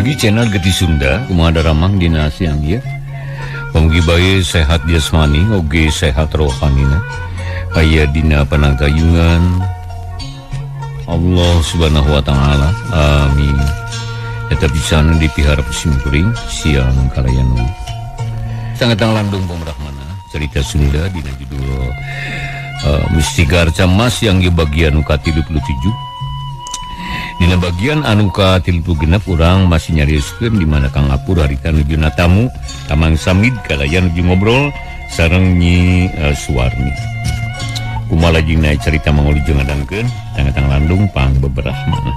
Wargi channel Geti Sunda, kumaha daramang dina siang ieu? Mugi bae sehat jasmani oge sehat rohanina. Aya dina panangtayungan Allah Subhanahu wa taala. Amin. Eta pisan dipiharap simkuring siang kalayan sangat landung pemrahmana cerita Sunda dina judul Mustika Arca Mas yang di bagian nu ka-37. Dina bagian anu ka-36 urang masih nyarioskeun di mana Kang Apur harita nuju natamu ka Mang Samid kalayan nuju ngobrol sareng Nyi Suwarni. Kumaha lajengna cerita mangoli jeung ngadangkeun tangatang landung pang beberahmana.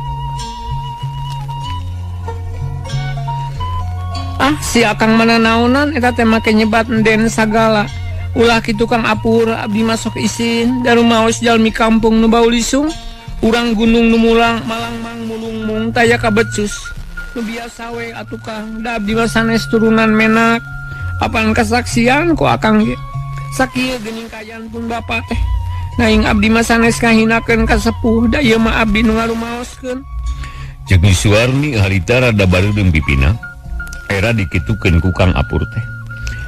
Ah, si Akang mana naonan eta teh make nyebat enden sagala. Ulah kitu Kang Apur, abdi masuk isin da rumaos jalmi kampung nu bau lisung. Urang gunung nu mulang malang mang mulung mung taya kabecus. Nu biasa we atuh Kang, da abdi mah sanes turunan menak. Apan kasaksian ku Akang ge. Sakieu geuning kaayaan pun bapa teh. Naing abdi mah sanes ngahinakeun ka sepuh, da ieu mah abdi nu ngarumaoskeun. Ceuk Nyi Suwarni harita rada bareudeung pipina. Era dikitukeun ku Kang Apur teh.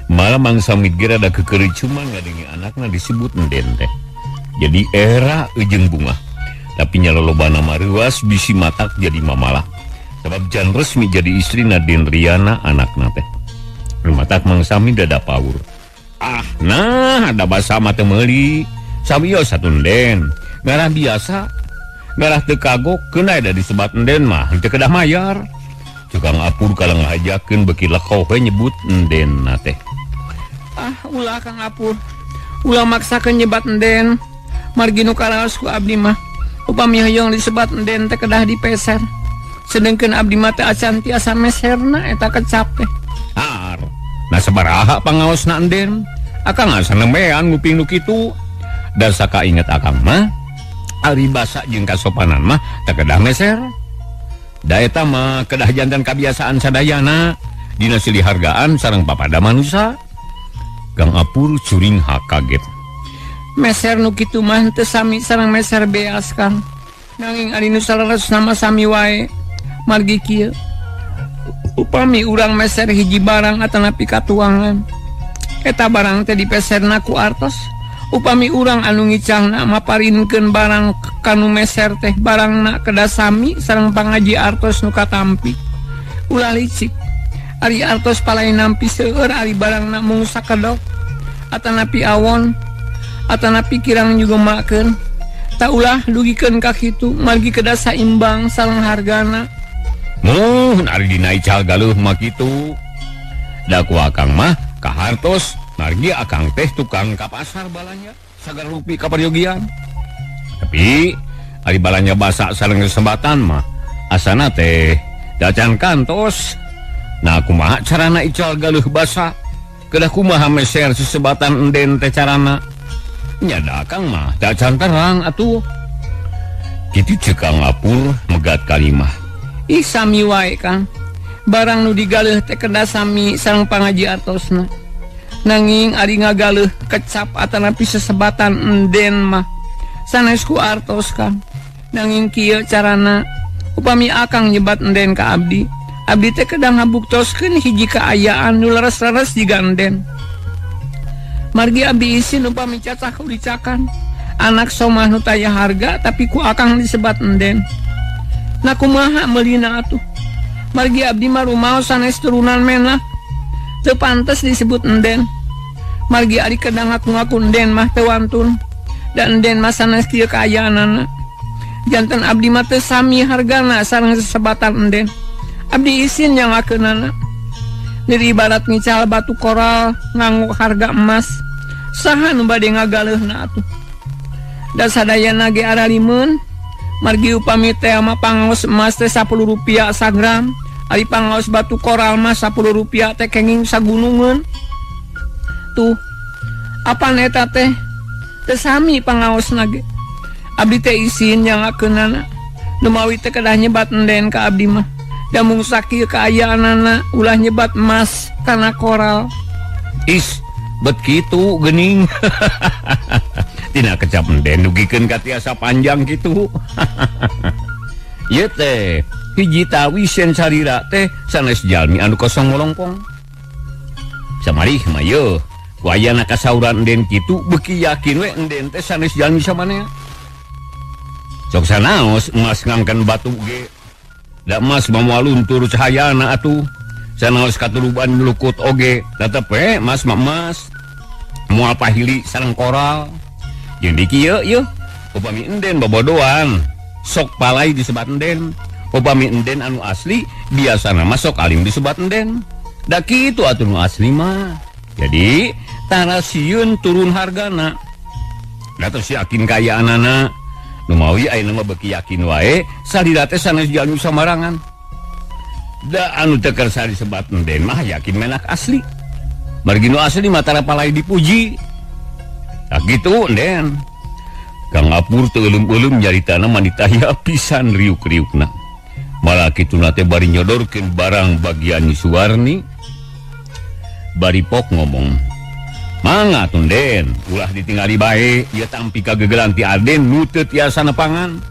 Malah Mang Samid ge rada keukeureut cuman ngadenge anakna disebut enden teh. Jadi era eujeung bunga. Tapi nyalolobana mah reuas bisi matak jadi mamalah. Sebab jan resmi jadi istri Nadine Riana anakna teh. Matak Mang Samid dada paur. Ah, nah ada basa mah teu meuli. Sawios satu enden. Ngarah biasa. Ngarah teu kagok keun da disebat enden mah teu kedah mayar. Tukang Apur kalau ngajakeun beuki lekoh we nyebut enden na teh. Ah, ulah Kang Apur. Ulah maksakeun nyebat enden. Margi nu karaos ku abdi mah. Upami hoyong disebat enden teh kedah dipeser. Sedengkeun abdi mah teh acan tiasa meserna eta kecap teh. Har. Nah sabaraha pangaosna enden? Akang asa nembean nguping nu kitu. Da sakainget akang mah ari basa jeung kasopanan mah teh kedah meser. Da eta mah kedah jantan kabiasaan sadayana dina silih hargaan sareng papada manusa. Kang Apur curing hak kaget. Meser nu kitu mah teu sami sareng meser beas Kang. Nanging ari nu saleresna mah sami wae. Margi kieu. Upami urang meser hiji barang atanapi katuangan. Eta barang teh dipeserna ku artos. Upami urang anu ngicangna maparinkeun barang kanu meser teh barangna kedah sami sareng pangaji artos nu katampi. Ulah licik. Ari artos palai nampi seueur ari barangna mung sakedok atanapi awon atanapi kirang juga makeun. Tak ulah dugikeun ka kitu margi kedah saimbang sareng hargana. Mun ari dina ical galuh mah kitu. Da ku akang mah kahartos margi akang teh tukang ka pasar balanja sagar rupi ka peryogian. Tapi ari balanja basa sareng kesempatan mah asana teh dacan kantos. Nah kumaha carana ical galuh basa? Kedah kumaha meser sesebatan enden teh carana? Nya da akang mah dacan terang atuh. Kitu ceuk Kang Apur megat kalimah. Ih sami wae Kang. Barang nu digaleuh teh kedah sami sareng pangaji artosna. Nanging ari ngagaleuh kecap atanapi sesebatan enden mah sanes ku artos Kang. Nanging kieu carana upami akang nyebat enden ka abdi, abdi teh kedah ngabuktoskeun hiji kaayaan nu leres-leres jiga enden. Margi abdi isin upami cacah ulicakan anak somah nu taya harga tapi ku akang disebat enden. Nah kumaha meulina atuh? Margi abdi mah rumaos sanes turunan menak. Teu pantes disebut enden. Margi ari kedah ngaku-ngaku enden mah teu wantun. Dan enden mah sanes kieu kaayaanana. Janten abdi mah teu sami hargana sareng sesebatan enden. Abdi isin nyangakeunana. Niri ibarat ngical batu koral nganggo harga emas. Saha nu bade ngagaleuhna atuh? Da sadayana ge aralimeun. Margi upami teh mah pangaos emas teh 10 rupiah sagram. Ari pangaos batu koral mah 10 rupiah teh kenging sagunungeun. Tuh, apan eta teh? Teu sami pangaosna ge. Abdi teh isin nyangakeunana. Nu mawi teh kedah nyebat enden ka abdi mah. Da mung sakieu kaayaanana ulah nyebat emas kana koral. Is, bet kitu geuning. Tina kecap enden dugikeun ka tiasa panjang kitu. Ieu teh Hiji tawis yen salira teh sanes jalmi anu kosong molongpong. Samarih mah yeuh wayana kasauran enden kitu beuki yakin we enden teh sanes jalmi samanea. Sok sanaos emas ngangken batu ge. Da emas mah moal luntur cahayana atuh. Sanaos katuruban lukut oge tetep we emas mah emas. Moal pahili sareng koral. Jeung di kieu yeuh upami enden bobodoan sok palai disebat enden. Upami enden anu asli biasana mah sok alim disebat enden. Da kitu atuh nu asli mah. Jadi tara sieun turun hargana. Da tos yakin kaayaanana. Nu mawi ayeuna mah beuki yakin wae salira teh sanes jalmi samarangan. Da anu teu kersa disebat enden mah yakin menak asli. Margi nu asli mah tara palai dipuji. Tah kitu enden. Kang Apur teu euleum-euleum nyaritana mah ditaya pisan riuk-riukna. Malah kituna teh bari nyodorkeun barang bagian Nyi Suwarni. Bari pok ngomong, "Mangga tunden, ulah ditingali bae, ieu tampi kagegelan ti Aden nu teu tiasa nepangan."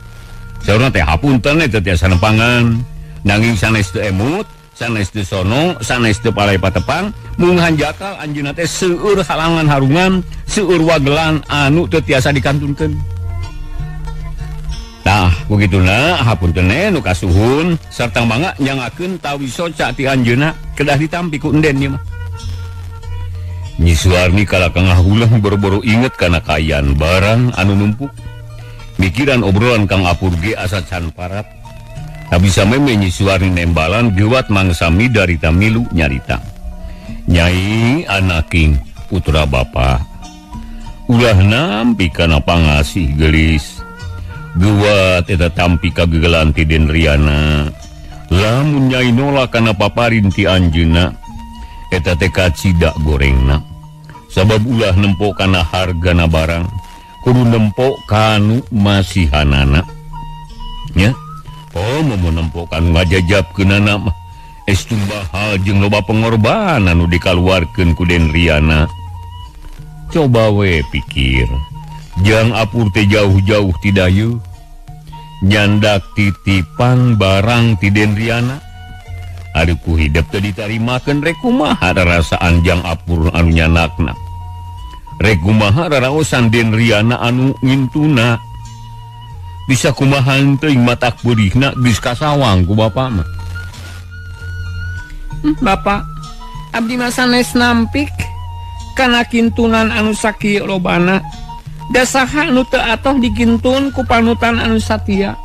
Saurna teh hapunten teu tiasa nepangan. Nanging sanes teu emut, sanes teu sono, sanes teu palai patepang, mung hanjakal anjeunna teh seueur halangan harungan, seueur wagelan anu teu tiasa dikantunkeun. Tah, begituna hapunten nu kasuhun sarta mangga nyangakeun tawi soca ti anjeunna kedah ditampi ku enden ieu mah. Nyi Suwarni kalaka ngahulang boro-boro inget kana kaayaan barang anu numpuk. Mikiran obrolan Kang Apur ge asa can parat. Bisa meme Nyi Suwarni nembalan gewat mangsami dari tamilu nyarita. Nyai anaking putra bapa. Ulah nampi kana pangasih gelis. Gewat eta tampi kagegelan ti Den Riana. Lamun nyai nolak kana paparin ti anjeunna, eta teh kacida gorengna. Sabab ulah nempo kana hargana barang, kudu nempo kanu masihanana. Nya? Oh, momo nempo kanu ngajajabkeunana mah. Estu mahal jeung loba pengorbanan nu dikaluarkeun ku Den Riana. Coba we pikir. Jang Apur teh jauh-jauh ti dayu. Nyandak titipan barang ti Den Riana. Ari ku hidep teh ditarimakeun rek kumaha rarasaan Jang Apur anu nyanakna. Rek kumaha raraosan Den Riana anu ngintuna. Bisa kumaha teuing matak beurihna geus kasawang ku bapa mah. Bapak, abdi mah sanes nampik kana kintunan anu sakieu lobana. Da saha nu teu atoh dikintun ku panutan anu satia.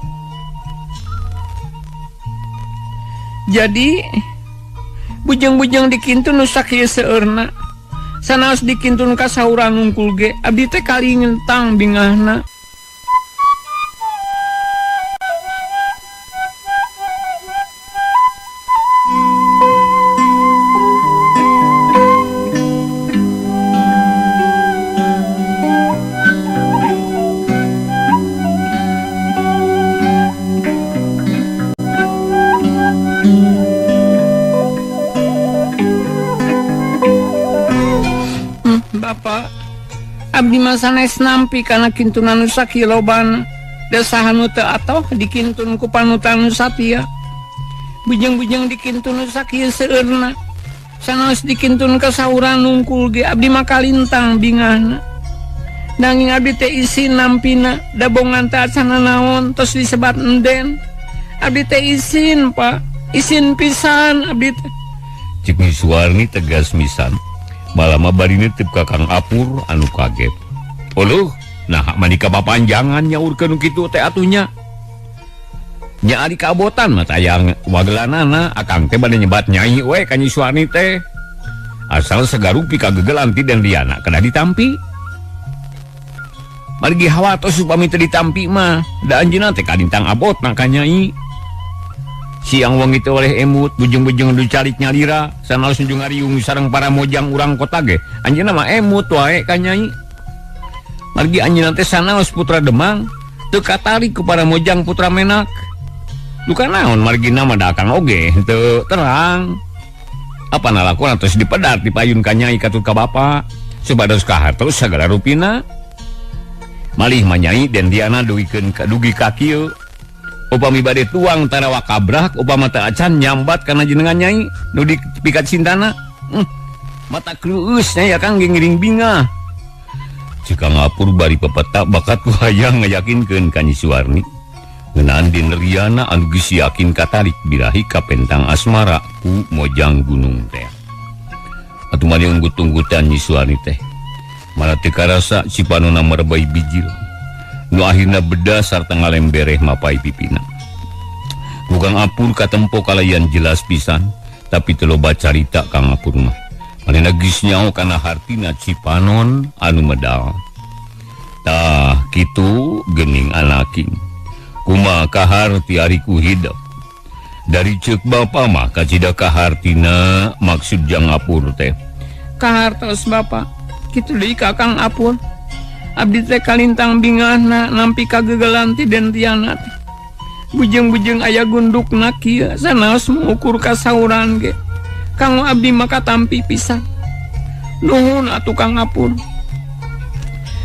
Jadi bujeng-bujeng dikintun nu sakieu seueurna. Sanaos dikintun ka sauran nungkul ge abdi teh kalingentang bingahna. Bapak, abdi mah sanes nampi kana kintunan nu sakieu lobana. Da saha nu teu atoh dikintun ku panutan nu satia. Bujeng-bujeng dikintun nu sakieu seueurna. Sanaos dikintun ka sauran nungkul ge abdi mah kalintang bingahna. Nanging abdi teh isin nampina, da bongan teh acana naon tos disebat enden. Abdi teh isin, Pak. Isin pisan abdi teh. Cik Nyi Suwarni tegas misan. Malama bari nitip ka Kang Apur anu kaget. Uluh, nah manika papanjangan nyaurkeun kitu teh atunya. Nya ari kabotan mah tayang wagelanana, akang teh bade nyebat nyai we ka Nyi Suwarni teh. Asal segarupi kagegelan ti Den Riana kedah ditampi. Margi hawatos upami teu ditampi mah, da anjeunna teh kadintang abotna ka nyai. Siang wengi teh oleh emut, bujeng-bujeng nu calik nyalira, sanaos nuju ngariung sareng para mojang urang kota ge. Anjeunna mah emut wae ka nyai. Margi anjeunna teh sanaos putra Demang, teu katarik ku para mojang putra Menak. Duka naon margina mah da akang oge teu terang. Apa nalakuan terus dipedat dipayun ka nyai katut ka bapa. Supados kahartos sagala rupina. Malih mah nyai Den Riana dugikeun ka dugi ka kieu. Upami bade tuang tara wakabrak upama teu acan nyambat kana jenengan nyai nu dipikat cintana. Mata kreueus nya ya Kang ge ngiring bingah. Cik Kang Apur bari pepeta bakat ku hayang ngayakinkeun ka Nyi Suwarni. Ngeunaan Den Riana anu geus yakin katarik birahi ka pentang asmara ku Mojang Gunung teh. Atuh mah unggut-unggutan Nyi Suwarni teh. Malah teu karasa cipanona merebay bijil. Nu akhirna beda sarta ngalembereh mapai pipina. Ku Kang Apur katempo kalayan jelas pisan, tapi teu loba carita Kang Apur mah. Manehna geus nyaho kana hartina cipanon anu medal. Tah kitu geuning anaking. Kumaha kahar ti ari ku hidep. Dari ceuk bapa mah kacida kahartina maksud Jang Apur teh. Kahartos bapa, kitu deui ka Kang Apur. Abdi teh kalintang bingahna nampi kagegelan ti Den Riana teh. Bujeng-bujeng aya gundukna kieu sanaos mengukur kasauran ge. Kang abdi mah katampi pisan. Nuhun atuh Kang Apur.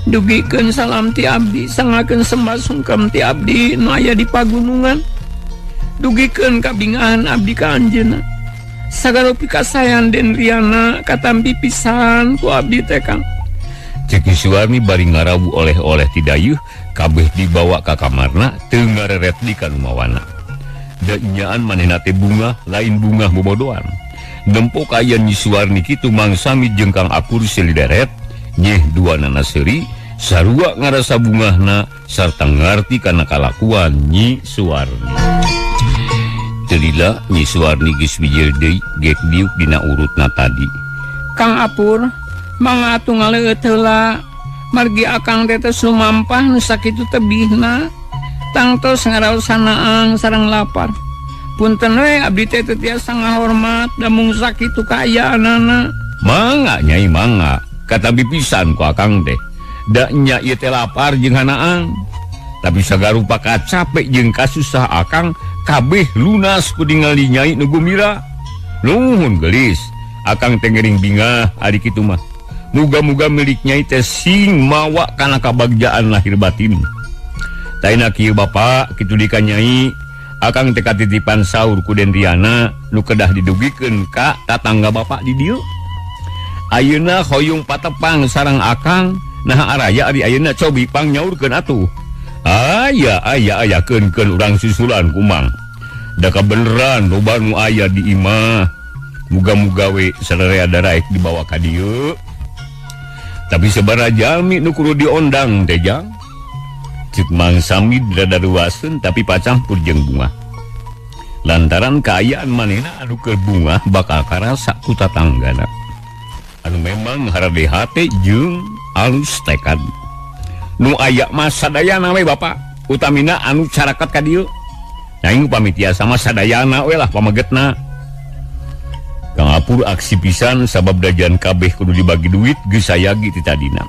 Dugikeun salam ti abdi, sangakeun sembah sungkem ti abdi nu aya di pagunungan. Dugikeun kabingahan abdi ka anjeunna. Sagala pikasayan Den Riana katampi pisan ku abdi teh Kang. Cek Nyi Suwarni bari ngarawu oleh-oleh ti dayeuh kabeh dibawa ka kamarna teu ngareret di ka nu mawana. Da nyaan manehna teh bunga lain bunga bobodoan. Nempo kaya Nyi Suwarni kitu Mang Samid jeung Kang Apur silideret nyeh duanana seuri sarua ngarasa bungahna sarta ngarti kana kalakuan Nyi Suwarni. Teu lila Nyi Suwarni geus bijil deui gek diuk dina urutna tadi. Kang Apur mangga atuh ngaleueut heula margi akang teh teh sumampah nu sakitu tebihna tangtos ngaraosanaang sareng lapar. Punten we abdi teh teu tiasa ngahormat da mung sakitu kaayaanana. Mangga nyai mangga katampi pisan ku akang teh. Da nya ieu teh lapar jeung hanaang. Tapi sagarupa kacape jeung kasusah akang kabeh lunas ku ningali nyai nu gumira. Nuhun geulis, akang teh ngeuring bingah ari kitu mah. Muga-muga milik nyai teh sing mawa kana kabagjaan lahir batin. Taina kieu bapa kitu di ka nyai. Akang teh katitipan saur ku Den Riana nu kedah didugikeun ka tatangga bapak di dieu. Ayeuna hoyong patepang sareng akang, nah araya ari ayeuna cobi pangnyaurkeun atuh. Aya aya aya keun-keun urang susulan kumang. Da kabeneran loba nu aya di imah. Muga-muga we sararea daraek dibawa ka dieu. Tapi sabaraha jalmi nu kudu diondang teh Jang? Cek Mang Samid rada ruaseun tapi pacampur jeung bunga. Lantaran kaayaan manehna anu keur bunga bakal karasa ku tatanggana. Anu memang harade hate jeung alus tekad. Nu aya mah sadayana we bapa, utamina anu carakat ka dieu. Aing upami tiasa mah sadayana we lah pamegetna. Kang Apur aksi pisan sabab dajan kabeh kudu dibagi duit geus sayagi ti tadina.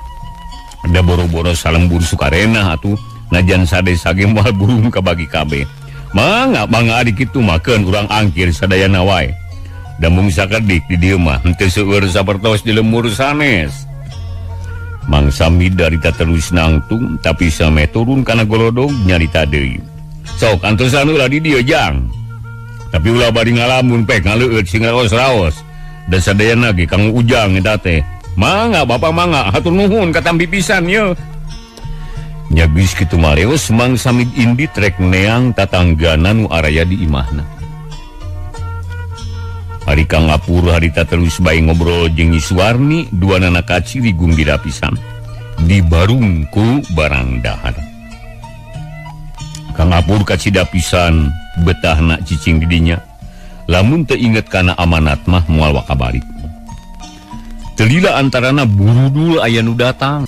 Da boro-boro salembur sukarena atuh najan sade sage moal burung kabagi kabeh. Mangga mangga ari kitu mah keun urang angkir sadayana wae. Da mung sakedik di dieu mah henteu seueur sapertos di lembur sanes. Mang Samid darita terus nangtung tapi sameh turun kana golodog nyarita deui. Sok antosan ulah di dieu Jang. Tapi ulah bari ngalamun pek ngaleueut sing raos-raos. Da sadayana ge Kang Ujang eta teh. Mangga bapak mangga hatur nuhun katampi pisan ye. Nya geus kitu maleos Mang Samid indit rek neang tatanggana nu araya di imahna. Hari Kang Apur harita terus bae ngobrol jeung Nyi Suwarni duanana kaciri gumbira pisan. Di barungku barang dahar. Kang Apur kacida pisan betahna cicing di dinya. Lamun teu inget kana amanat mah moal wakabalik. Telila antarana burudul aya nu datang.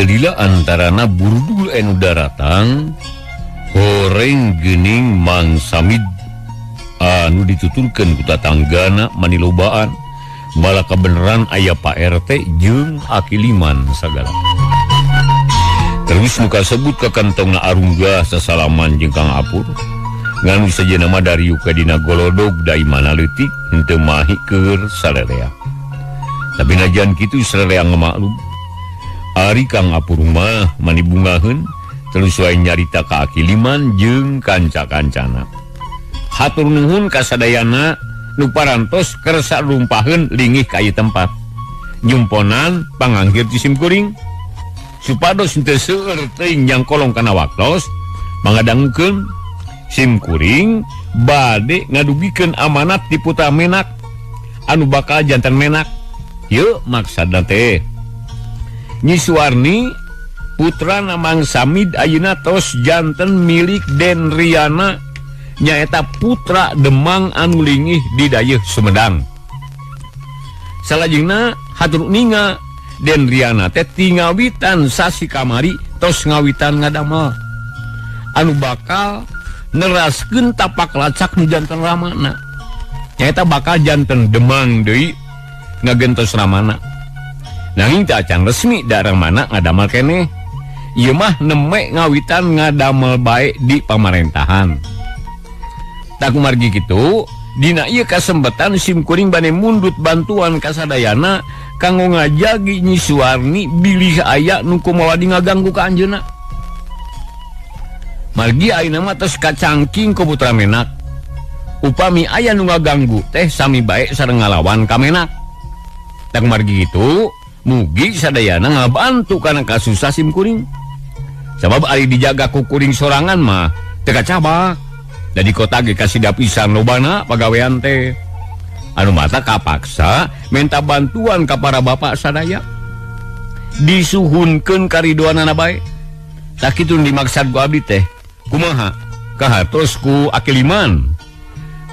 Telila antarana burudul anu daratang horeng geuning Mang Samid Anu dituturkeun ku tatanggana manilobaan malah kebenaran aya Pak RT jeung Aki Liman sagala. Terus nu kasebut ka kantongna arunggah sasalaman jeung Kang Apur. Nganu sejenna mah dariuk ka dina golodog da imana leutik henteu mahi keur sararea. Tapi najan kitu sararea ngamaklum. Ari Kang Apur mah mani bungaheun terus wae nyarita ka Aki Liman jeung kanca-kancana. Hatur nuhun kasadayana nu parantos kersa rumpaheun lingih ka ieu tempat. Nyumponan panganggir ti simkuring supados henteu seueur teuing jang kolong kana waktos mangadangukeun simkuring bade ngadugikeun amanat ti putra menak anu bakal janten menak. Yeuh maksudna teh Nyi Suwarni putra Mang Samid ayeuna tos janten milik Den Riana nyaeta putra Demang anu lingih di Dayeuh Sumedang. Salajengna hatur ninga Den Riana teh tingawitan sasi kamari tos ngawitan ngadamel anu bakal neraskeun tapak lacak nu janten ramana. Nyaeta bakal janten Demang deui ngagentos ramana. Nanging teu acan resmi da ramana ngadamel keneh. Ieu mah neme ngawitan ngadamel bae di pamarentahan. Tak kumargi kitu, dina ieu kasempetan simkuring bade mundut bantuan kasadayana kanggo ngajagi Nyi Suwarni bilih aya nu kumaha ngaganggu ka anjeunna. Margi ayeuna mah tos kacangking ku putra menak. Upami aya nu ngaganggu teh sami bae sareng ngalawan ka menak. Tak kumargi kitu, mugi sadayana ngabantu kana kasusah simkuring. Sabab ari dijaga ku kuring sorangan mah teu kacabak. Jadi kota ge kasida pisan lobana pagawean teh. Anu mata kapaksa minta bantuan ka para bapak sadaya. Disuhunkeun karidoanana bae. Tah kitu dimaksad ku abdi teh. Kumaha? Kahatos ku Aki Liman.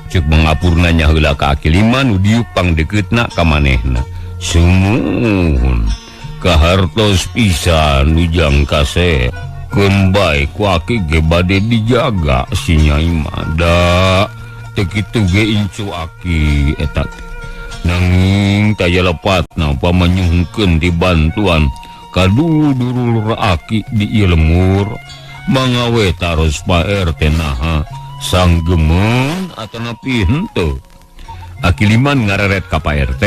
Ceuk Mang Apur nanya heula ka Aki Liman nu diuk pangdekeutna ka manehna. Sumuhun kahartos pisan ujang kasep. Keun bae ku aki ge bade dijaga si Nyai mah da teu kitu ge incu aki eta teh. Nanging taya lepatna pamanyuhunkeun dibantuan ka dulur aki di ieu lemur mangawe taros Pak RT naha sanggemeun atanapi henteu. Aki Liman ngareret ka Pak RT.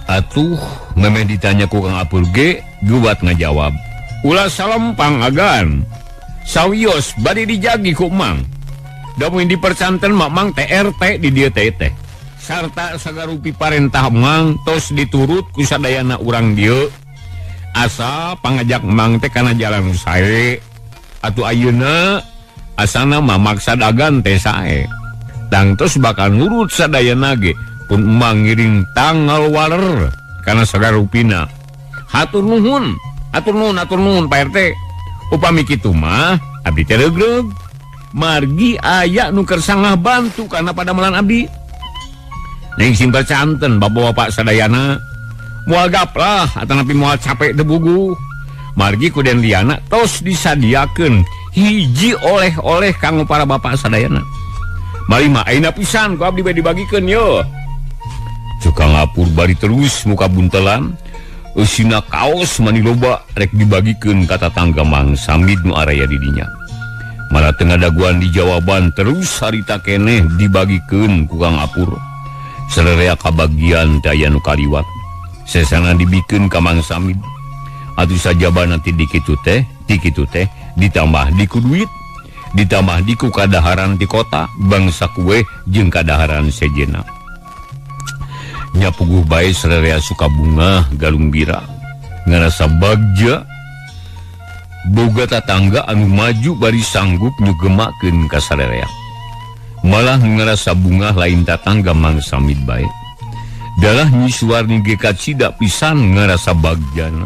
Atuh memeh ditanya ku Kang Apur ge gubat ngajawab. Ulah salempang agan. Sawios bade dijagi ku Mang. Da mun dipercanten mak Mang teh RT di dieu teh teh. Sarta sagarupi parentah Mang tos diturut ku sadayana urang dieu. Asa pangajak Mang teh kana jalan nu sae. Atuh ayeuna asana mah maksad agan teh sae. Tangtos bakal nurut sadayana ge pun Mang ngiring tanggal waler kana sagarupina. Hatur nuhun. Atur nuhun Pak RT. Upami kitu mah abdi teh regreg. Margi aya nu keur sangah bantu kana padamelan abdi. Ning sing percanten bapak-bapak sadayana moal gaplah atanapi moal capek debugu. Margi ku Den Riana tos disadiakeun hiji oleh-oleh kanggo para bapak sadayana. Mari mah ayeuna pisan ku abdi bade dibagikeun yo. Ceuk Kang Apur bari terus muka buntelan. Eusina kaos mani loba rek dibagikeun ka tatangga Mang Samid nu araya di dinya. Malah teu ngadaguan dijawaban terus harita keneh dibagikeun ku Kang Apur. Sararea kabagian teh aya nu kaliwat. Sesana dibikeun ka Mang Samid. Atuh sajabana ti dikitu teh, ti kitu teh ditambah di ku duit, ditambah di ku kadaharan ti kota, bangsa kue jeung kadaharan sejenna. Nya puguh bae sararea Sukabungah galumbira ngarasa bagja boga tatangga anu maju bari sanggup nyugemakeun ka sararea. Malah ngarasa bungah lain tatangga Mang Samid bae. Dalah Nyi Suwarni ge kacida pisan ngarasa bagjana.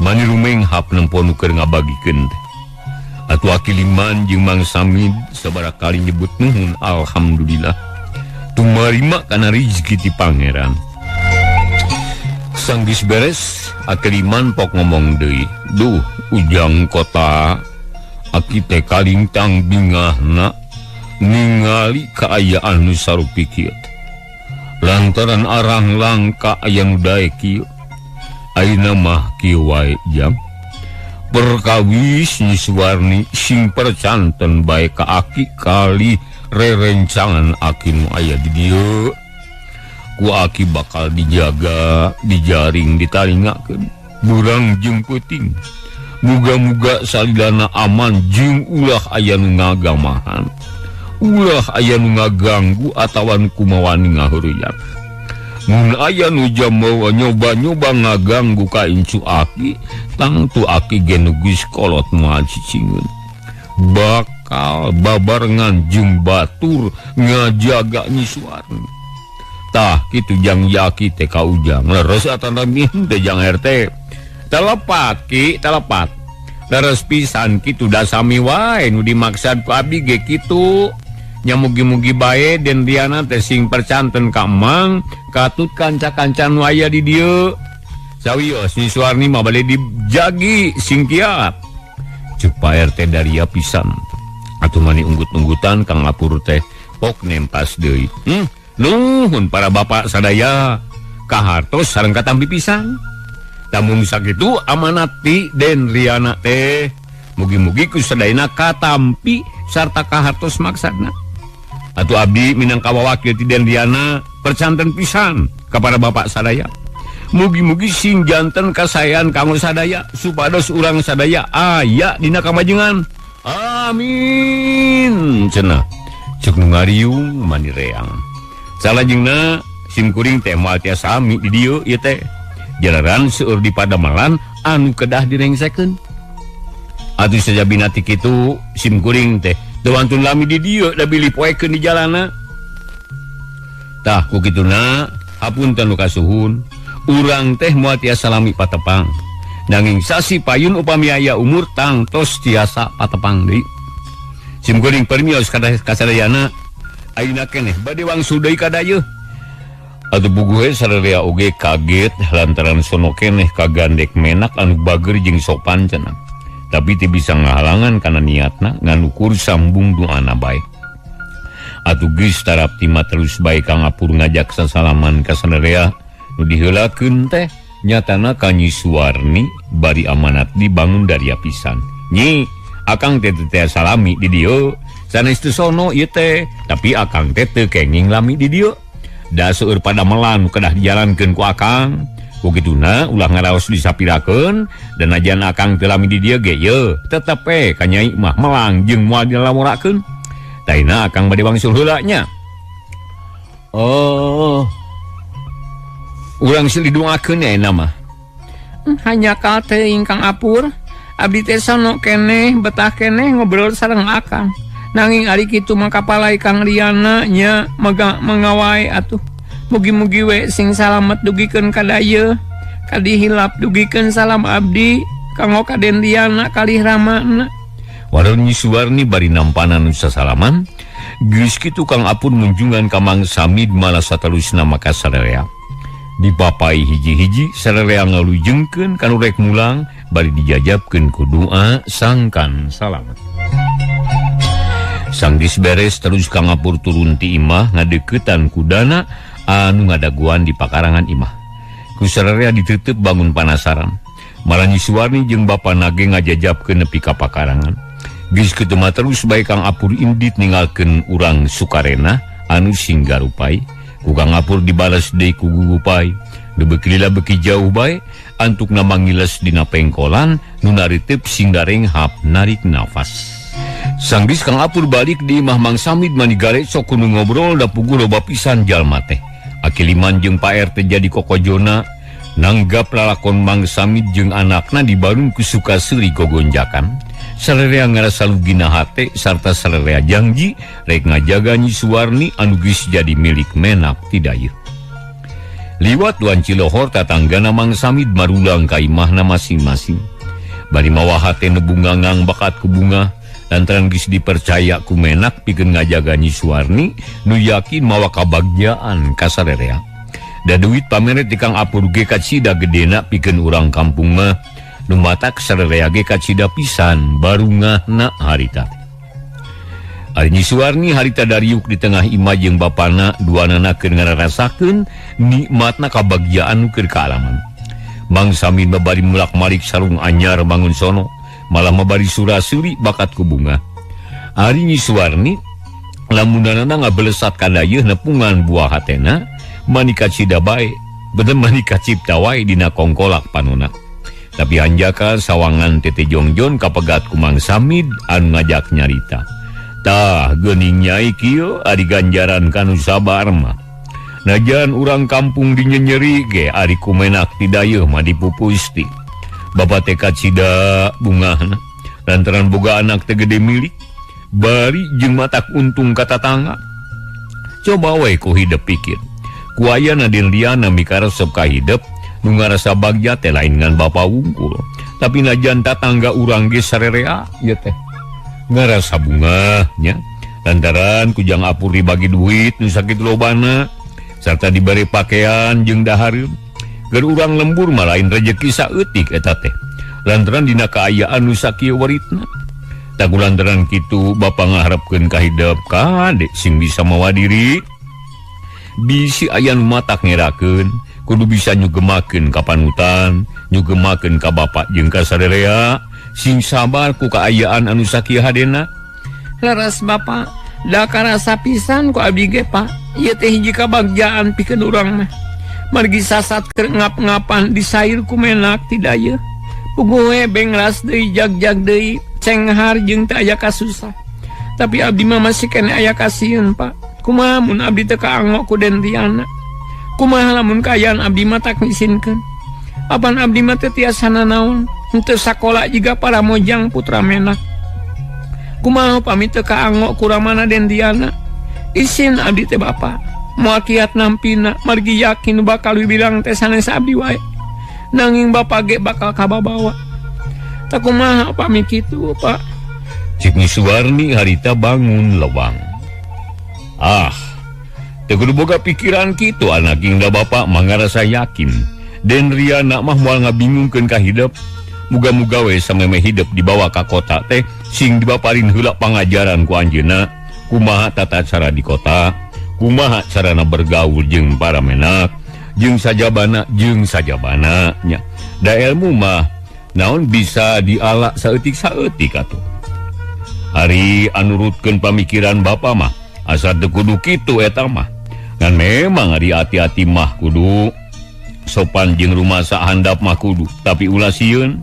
Mani rumenghap nempo nu keur ngabagikeun teh. Atuh Aki Liman jeung Mang Samid sabaraha kali nyebut nuhun alhamdulillah. Tumarima kana rizki ti pangeran. Sanggis beres, Aki Liman pok ngomong deui. Duh, ujang kota aki teh kalintang bingahna. Ningali kaayaan nu sarupi kieu. Lantaran arang langka aya nu daek kieu. Ayeuna mah kieu wae jam. Perkawis Nyi Suwarni sing percanten bae ka aki kali rerencangan aki nu aya di dieu. Ku aki bakal dijaga, dijaring, ditalingakeun. Burang jeung peuting. Muga-muga salilana aman jeung ulah aya nu ngagamahan. Ulah aya nu ngaganggu atawa nu kumawani ngaheureuyat. Mun aya nu jamawa nyoba-nyoba ngaganggu ka incu aki, tangtu aki ge nu geus kolot moal cicingeun. Bakal babarengan jeung batur ngajaga Nyi Suwarni. Tah kitu jang yaki teh ka Ujang. Leres atana teh jang RT. Telepat ki, telepat. Leres pisan kitu da sami wae nu dimaksad ku abdi ge kitu. Nya mugi-mugi bae Den Riana teh sing percanten ka Emang, katut kanca-kanca nu aya di dieu. Sawios Nyi Suwarni mah bade dijagi sing kiat. Ceuk Pak RT daria pisan. Atuh mani unggut-unggutan Kang Apur teh pok nempas deui. Nuhun para bapak sadaya kahartos sareng katampi pisan. Lamun sakitu amanat ti Den Riana teh mugi-mugi ku sadayana katampi sarta kahartos maksadna. Atuh abdi minangka wawakil ti Den Riana percanten pisan kepada bapak sadaya. Mugi-mugi sing janten kasaean kanggo sadaya supados urang sadaya aya dina kamajengan. Amin. Cenah ceuk nu ngariung mani reang. Salajengna sim kuring teh moal tiasa ami di dieu ieu teh. Jalaran seueur di padamelan anu kedah direngsekeun. Atuh sajabina ti kitu sim kuring teh teu wantun lami di dieu da bilih poekeun di jalana. Tah ku kituna hapunten nu kasuhun, urang teh moal tiasa lami patepang. Nanging sasi payun upami aya umur tangtos tiasa patepang deui. Sim kuring permios kasadayana ayeuna keneh bade wangsul deui ka dayeuh. Atuh buguhe sararea oge kaget lantaran sono keneh kagandek menak anu bager jeung sopan cenah. Tapi teu bisa ngahalangan kana niatna nganukur sambung doana bae. Atuh geus tarapti mah terus bae Kang Apur ngajak sasalaman ka sararea nu diheulakeun teh nyatana ka Nyi Suwarni bari amanat dibangun daria pisan. Nyi, akang teh teu salami di dieu. Sanes teu sono ieu teh, tapi akang teh teu kenging lami di dieu. Da seueur padamelan kedah dijalankeun ku akang. Ku kituna ulah ngaraos disapirakeun dan ajan akang teu lami di dieu ge ye tetep we ka nyai mah melang jeung moal dilamorakeun. Taina akang bade wangsul heula nya. Oh. Urang silih doakeun nya mah. Hanya ka teuing Kang Apur, abdi teh sono keneh betah keneh ngobrol sareng akang. Nanging ari kitu mah kapalai Kang Riana nya mengawai atuh. Mugi-mugi we sing salamet dugikeun ka dayeuh. Kadihilap dugikeun salam abdi kanggo ka Den Riana kalih ramana. Warung Nyi Suwarni bari nampanan nu sasalaman, geus kitu Kang Apur munjungan ka Mang Samid malah saterusna maka sararea. Dipapai hiji-hiji sararea ngalujengkeun kanu rek mulang bari dijajabkeun ku doa sangkan salamet. Sanggis beres terus Kang Apur turun ti imah ngadeukeutan kudana anu ngadaguan di pakarangan imah. Ku sararea ditutup bangun panasaran. Malah Nyi Suwarni jeung bapana ge ngajajabkeun nepi ka pakarangan. Geus kitu mah terus bae Kang Apur indit ninggalkeun urang Sukarena anu sing garupai. Ku Kang Apur dibales deui ku gugupai. Nu beuki lila beuki jauh bae antukna mangiles dina pengkolan nu nariteup sing darenghap narik nafas. Sanggis Kang Apur balik di imah Mang Samid mani garecok kudu ngobrol da puguh loba pisan jalma teh. Akiliman jeung Pak RT jadi kokojona nanggap lalakon Mang Samid jeung anakna dibarung ku suka seuri gogonjakan. Sararea ngarasa lugina hate sarta sararea janji rek ngajaga Nyi Suwarni anu geus jadi milik menak ti dayeuh. Liwat wanci lohor tatanggana Mang Samid marulang ka imahna masing-masing. Bari mawa hate nu bungangang bakat ku bunga lantaran geus dipercaya ku menak pikeun ngajaga Nyi Suwarni nu yakin mawa kabagjaan ka sararea. Da duit pameret di Kang Apur ge kacida gedena pikeun urang kampung mah. Nu matak sararea ge kacida pisan barungahna harita. Ari Nyi Suwarni harita dariuk di tengah imah jeung bapana duanana keur ngararasakeun nikmatna kabagjaan nu keur kaalaman. Mang Samin babari mulak-malik sarung anyar bangun sono, malah mabari sura-suri bakat ku bunga. Ari Nyi Suwarni lamunanana ngabelesat kadayeuh nepungan buah hatena manika cida bae, bener manika cipta wae dina kongkolak panona. Tapi hanjaka sawangan Tete Jongjon kapegat ku Mang Samid anu ngajak nyarita. Tah geuning nyai kieu ari ganjaran kanu sabar mah. Najan urang kampung dinyenyeri ge ari kumenak ti dayeuh mah dipupusti. Bapa teh kacida bungahna lantaran boga anak teh gede milik bari jeung matak untung ka tatangga. Coba we ku hidep pikir. Ku ayana Den Riana mikaresep ka hidep nu ngarasa bagja teh lain ngan bapa wungkul. Tapi najan tatangga urang ge sarerea ieu teh. Ngarasa bungahnya lantaran kujang apur dibagi duit nu sakitu lobana sarta diberi pakaian jeung dahareun. Keur urang lembur mah lain rejeki saeutik eta teh lantaran dina kaayaan nu sakieu waritna. Tah lantaran kitu bapa ngaharepkeun ka hidep kade sing bisa mawa diri bisi aya nu matak ngerakeun kudu bisa nyugemakeun ka panutan nyugemakeun ka bapak jeung ka sarerea sing sabar ku kaayaan anu sakieu hadena. Leres Bapak, da karasa pisan ku abdi ge Pak. Ieu teh hiji kabagjaan pikeun urang mah. Margi sasat keur ngap-ngapan disair ku menak ti dayeuh. Puguh we benglas deui jag-jag deui cenghar jeung teu aya kasusah. Tapi abdi mah masih keneh aya kasieun Pak. Kumaha mun abdi teu kaanggo ku Den Riana? Kumaha lamun kaayaan abdi mah tak ngisinkeun? Apan abdi mah teu tiasa nanaon? Henteu sakola jiga para mojang putra menak. Kumaha pami teu kaanggo ku ramana Den Riana? Isin abdi teh Bapa. Moal kiat nampina margi yakin bakal wibilang teh sanes abdi wae. Nanging bapa ge bakal kababawa. Tah kumaha pami kitu, Pak? Cik Nyi Suwarni harita bangun lewang. Ah, teu kudu boga pikiran kitu anak hingga bapa mah ngarasa yakin. Den Riana mah moal ngabingungkeun ka hidep. Muga-muga we samemeh hidep dibawa ka kota teh sing dibaparin heula pangajaran ku anjeunna kumaha tata cara di kota, kumaha carana bergaul jeung para menak, jeung sajabana nya. Da ilmu mah naon bisa diala saeutik-saeutik atuh. Ari anurutkeun pamikiran bapa mah asa teu kudu kitu eta mah. Ngan memang ari hati-hati mah kudu sopan jeung rumasa handap mah kudu, tapi ulah sieun.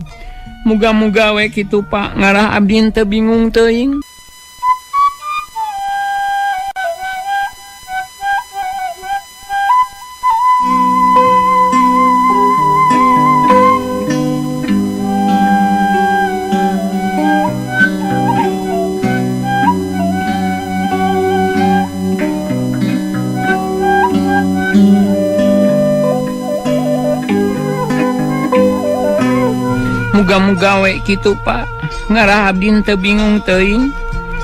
Muga-muga we kitu Pak, ngarah abdi teu bingung teuing. Muga-muga we kitu Pak, ngarah abdi teu bingung teuing.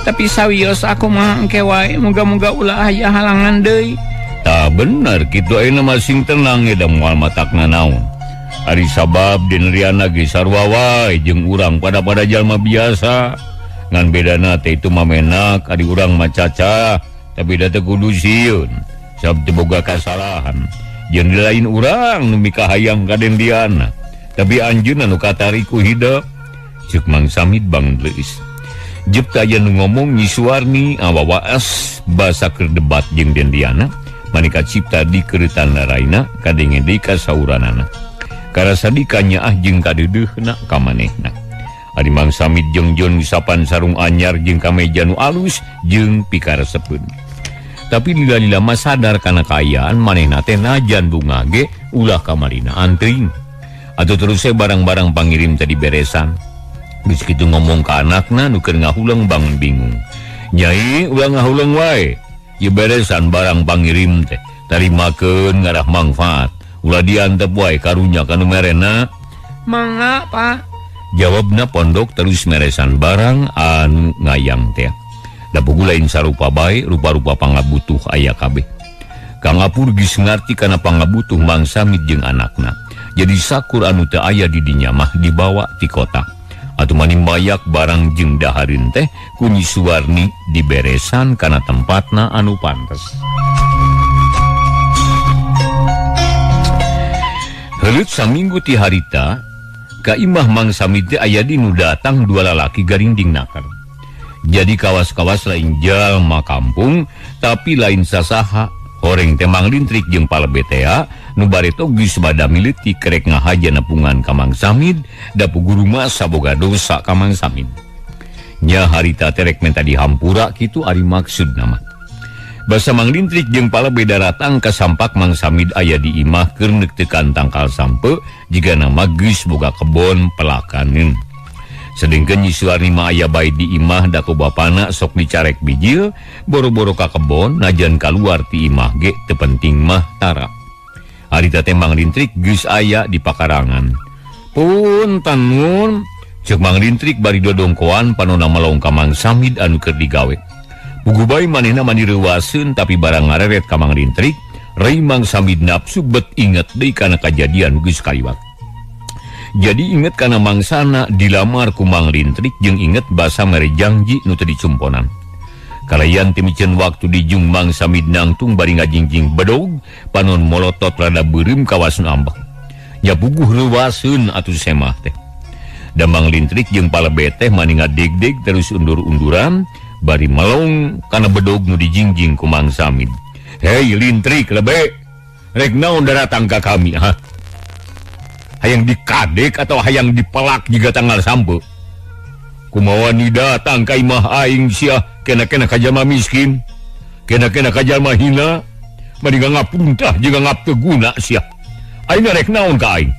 Tapi sawios aku mah engke wae, muga-muga ulah aya halangan deui. Tah bener kitu ayeuna mah sing tenang da moal matakna naon. Ari sabab Den Riana ge sarua wae jeung urang pada-pada jalma biasa. Ngan bedana teh itu mah menak ari urang mah caca, tapi da teu kudu sieun. Sabab teu boga kasalahan. Jeung lain urang nu mikahayang ka Den Riana. Tapi anjeunna nu katari ku hidep. Ceuk Mang Samid bangun leuis. Jep teh aya nu ngomong Nyi Suwarni awawaas basa keur debat jeung Den Riana manika cipta di keureutan laraina kadenge deui ka sauranana. Karasa dikanyaah jeung kadeudeuna ka manehna. Ari Mang Samid jeung Jon ngusapan sarung anyar jeung kameja nu alus jeung pikaresepeun. Tapi lila-lila mah sadar kana kaayaan manehna teh najan bunga ge ulah kamarina antring. Atau terus saya barang-barang pangirim tadi beresan. Geus kitu ngomong ka anakna nu keur ngahuleng bangun bingung. Nyai ulah ngahuleng wae. Ieu beresan barang pangirim teh tarimakeun ngarah mangfaat. Ulah diantep wae karunya ka nu merena. Mangga, Pak. Jawabna pondok terus meresan barang anu ngayang teh. Da puguh lain sarupa bae, rupa-rupa pangabutuh aya kabeh. Kang Apur geus ngarti kana pangabutuh Mang Samid jeung anakna. Jadi sakur anu teu aya di dinya mah dibawa ti kota. Atuh mani mayak barang jeung dahareun teh ku Nyi Suwarni diberesan kana tempatna anu pantes. Heuleut saminggu ti harita ka imah Mang Samid teh aya di nu datang dua lalaki garinding nakar. Jadi kawas-kawas lain jalma kampung tapi lain sasaha. Horeng teh Mang Lintrik jeung Palebe tea nu bareto geus bada mileutik rek ngahaja nepungan ka Mang Samid da guru mah saboga dosa ka Mang Samid. Nya harita teh rek menta dihampura kitu ari maksudna mah. Basa Mang Lintrik jeung Palebe daratang ka sampak Mang Samid aya di imah keur neuk-teukan tangkal sampe jigana mah geus boga kebon pelakaneun. Sedengkeun Nyi Suwarni mah aya bae di imah da ku bapana sok dicarek bijil boro-boro ka kebon najan kaluar ti imah ge teu penting mah tara. Harita teh Mang Lintrik geus aya di pakarangan. Punten mun ceuk Mang Lintrik bari dodongkoan panona melong ka Mang Samid anu keur digawe. Puguh bae manehna mani reuwaseun tapi barang ngareret ka Mang Lintrik, rei Mang Samid nafsu bet inget deui kana kajadian geus kaliwat. Jadi inget kana mangsana dilamar ku Mang Lintrik jeung inget basa mere janji nu teu dicumponan. Kalayan timiceun waktu dijung Mang Samid nangtung bari ngajingjing bedog, panon molotot rada beureum kawas nu ambek. Nya puguh reuwaseun atuh semah teh. Da Mang Lintrik jeung Palebe teh mani ngadegdeg terus undur-unduran bari melong kana bedog nu dijingjing ku Mang Samid. Hei Lintrik lebe, rek naon daratang ka kami ha? Hayang dikadek atau hayang dipelak jiga tanggal sampe? Kumaha ni datang ka imah aing sia kena-kena ka jalma miskin, kena-kena ka jalma hina, mani ngapuntah jiga ngap teu guna sia. Aing rek naon ka aing?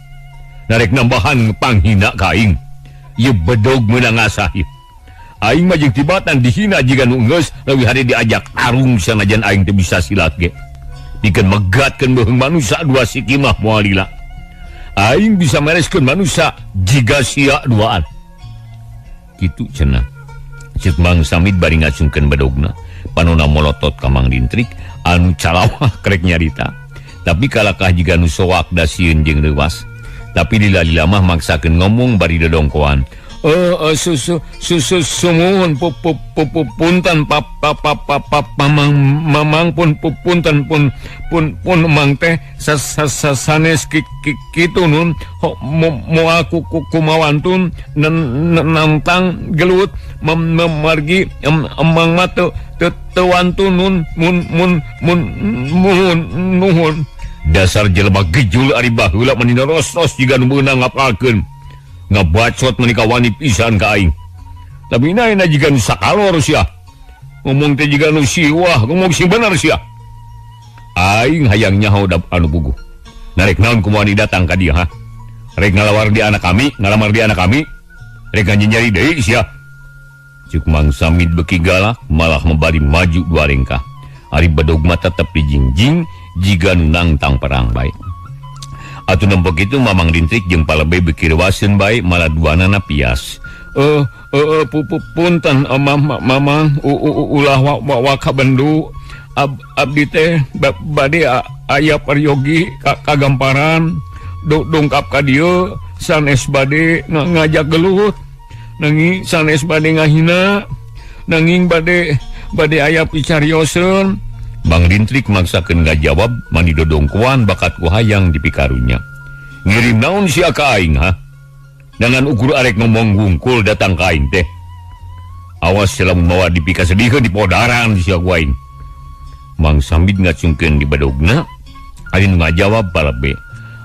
Narek nambahan panghina ka aing. Ieu bedog meunang ngasah ieu. Aing mah jeung tibatan dihina jiga nu geus leuwih hade diajak tarung sanajan aing teu bisa silat ge. Pikeun megatkeun beuheung manusa dua siki mah moal lila. Aing bisa mereskeun manusa jiga sia duaan. Kitu cenah. Ceuk Mang Samid bari ngacungkeun bedogna, panona molotot ka Mang Lintrik anu calawah krek nyarita. Tapi kalakah jiga nu soak da sieun jeung leuwas. Tapi lila-lila mah maksakeun ngomong bari dodongkoan. Susu susu sumuhun punten pap pap pap pap mamang mamang pun punten pun pun pun mang teh sanes kitu nun moal kumawantun nantang gelut memargi emang mah teu wantun nun mun mun mun muhun nuhun. Dasar jelema gejul ari baheula mani rosos jiga nu meunang ngapalkeun. Ngabacot meni kawani pisan ka aing. Tapi naina jiga nu sakalor sia. Ngomong teh jiga nu siwah, ngomong sing bener sia. Aing hayang nyaho da anu puguh. Narek naon kumaha datang ka dieu ha? Rek ngalawar di anak kami, ngalamar di anak kami. Rek nyari deui sia. Ceuk Mang Samid beuki galak malah membari maju dua lengkah. Ari bedog mah tetep dijingjing jiga nu nangtang perang bae. Atuh nempo kitu Mamang Lintrik jeung Palebe beuki reuwaseun bae malah duanana pias. Punten mamang ulah waka bendu abdi teh bade aya peryogi kagamparan dongkap ka dieu sanes bade ngajak gelut nanging sanes bade ngahina nanging bade aya picarioseun. Mang Lintrik maksakeun ngajawab mani dodongkoan bakat ku hayang dipikarunya. Ngirim naon sia ka aing ha? Dengan ukur arek ngomong wungkul datang ka aing teh. Awas lamun mawa dipikasedihkeun di podaran sia ku aing. Mang Samid ngacungkeun di bedogna, ari nu ngajawab Palebe.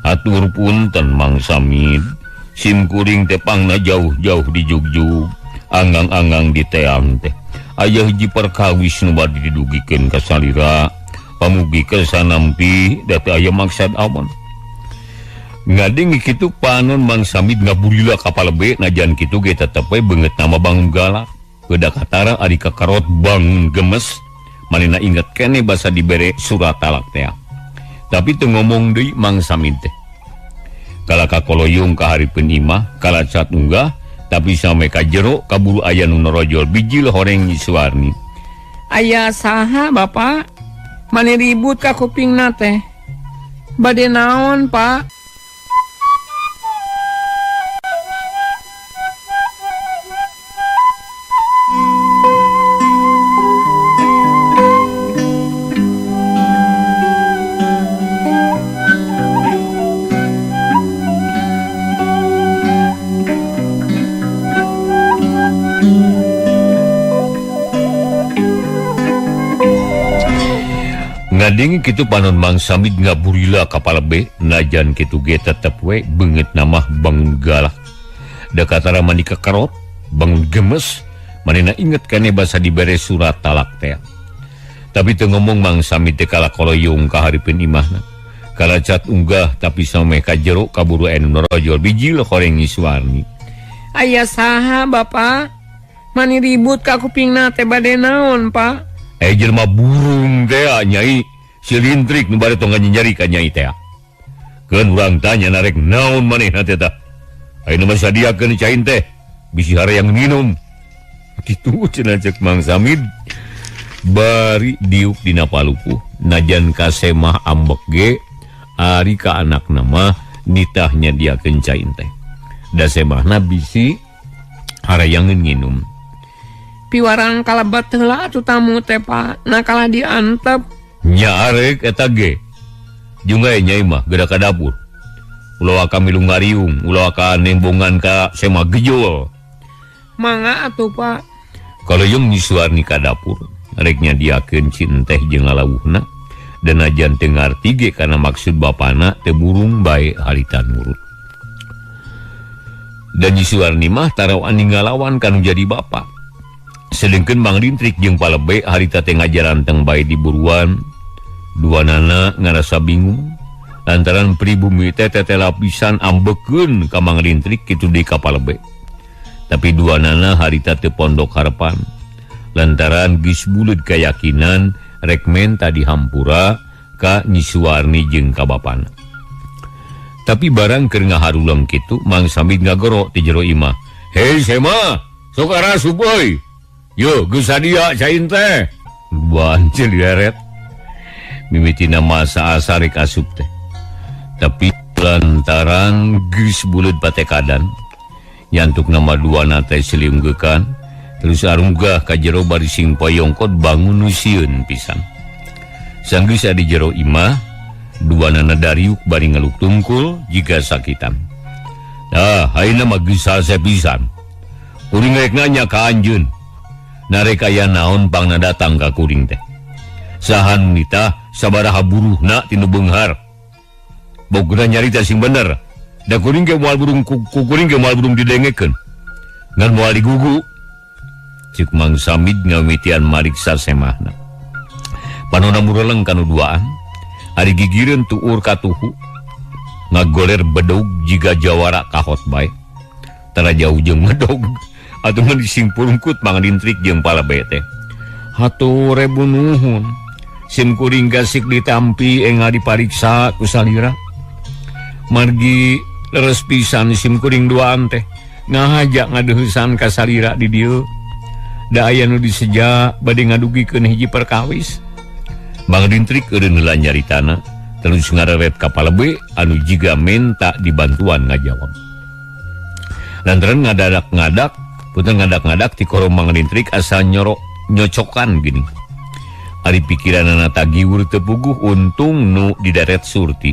Atur punten Mang Samid, sim kuring teh pangna jauh-jauh di jugjug, anggang-anggang di teang teh. Aya hiji perkawis nu bade didugikeun ka salira, pamugi kersa nampi da teu aya maksad aman. Ngading kitu panon Mang Samid ngabulila ka Palebe najan kitu ge tetep we beungeut nama bangun galak. Beda katara ari kakarot bangun gemes, manehna inget keneh basa dibere surat talak teh. Tapi teu ngomong deui Mang Samid teh. Kalaka koloyong ka hareupeun imah, kalacat unggah, tapi sampe ka jero kaburu aya nu norojol bijil horeng Nyi Suwarni. Aya saha Bapak? Mani ribut ka kupingna teh. Bade naon, Pak? Ngadenge kitu panon Mang Samid ngaburila ka palebe najan kitu ge tetep we beungeut namah bangun galak. Da katara mani kekerot bangun gemes manehna inget kene basa dibere surat talak teh. Tapi teu ngomong Mang Samid teh kalakoloyong ka hareupeun imahna. Kalacat unggah tapi sameh ka jero kaburu anu norojol bijil horeng Nyi Suwarni. Aya saha Bapak? Mani ribut ka kupingna teh bade naon, Pak? Jelema burung teh Nyai, si Lintrik nu bade tong nyari ka Nyai teh. Keun urang tanya narek naon manehna teh tah. Ayeuna mah sadiakeun cain teh, bisi harayang minum. Kitu cenah cek Mang Samid. Bari diuk dina palupuh, najan ka semah ambek ge ari ka anakna mah nitah nyadiakeun cain teh. Da semahna bisi harayangeun nginum. Piwarang kalebat heula atuh tamu teh Pak, na kalah diantep. Nya arek eta ge. Jeung gae Nyai mah geura ka dapur. Ulah ka milu ngariung, ulah ka nembongan ka semah gejol. Mangga atuh Pak. Kaluyung Nyi Suwarni ka dapur, rek nyadiakeun cinteh jeung lalawuhna. Dan ajan teu ngarti ge kana maksud bapana teu burung bae harita nurut. Dan Nyi Suwarni mah tarawaan ninggalawan kanu jadi bapa. Sedengkeun Mang Lintrik jeung Palebe harita teh ngajaranteng bae di buruan. Duanana ngarasa bingung lantaran pribumi teh teteh lapisan ambekeun ka Mang Lintrik kitu deui ka Palebe. Tapi duanana harita teu pondok harepan lantaran geus buleud kayakinan rek menta dihampura ka Nyi Suwarni jeung ka bapana. Tapi barang keur ngaharuleng kitu Mang Samid ngagoro ti jero imah. Hei Sema, sok arasup euy. Yo geus sadia cain teh. Bancil dieret. Mimitina masa asa rek asup teh. Tapi lantaran geus buleud patekadan nyantuk nama duana teh siliunggeukan terus arunggah ka jero bari sing poyongkot bangun nu sieun pisan. Sanggeus di jero imah duanana dariuk bari ngeluk tungkul jiga sakitan. Dah ayeuna mah geus salse pisan. Kuring rek nanya ka anjeun. Narek aya naon pangna datang ka kuring teh. Saha nu nitah sabaraha buruhna tinu beunghar. Bogna nyarita sing bener. Da kuring ge moal burung ku kuring ge moal burung didengekeun. Ngan moal digugu. Cik Mang Samid ngawitian mariksa semahna. Panona mureleng kanu duaan, ari gigireun tuur katuhu. Ngagoler bedog jiga jawara kahot bae. Tara jauh jeung medog. Atuh mah sing purungkut Mang Lintrik jeung Palebe teh. Hatur rebu nuhun. Sim kuring gasik ditampi enga dipariksa ku salira. Margi leres pisan sim kuring duaan teh. Ngahaja ngadeuheusan ka salira di dieu. Da aya nu diseja bade ngadugikeun hiji perkawis. Mang Lintrik eureun heula nyaritana, terus ngareret ka Palebe anu jiga menta dibantuan ngajawab. Lantaran ngadadak-ngadak, punten ngadak-ngadak ti korong Mang Lintrik asa nyorok nyocokan gini. Ari pikiranana tagiwur teu puguh untung nu dideret Surti.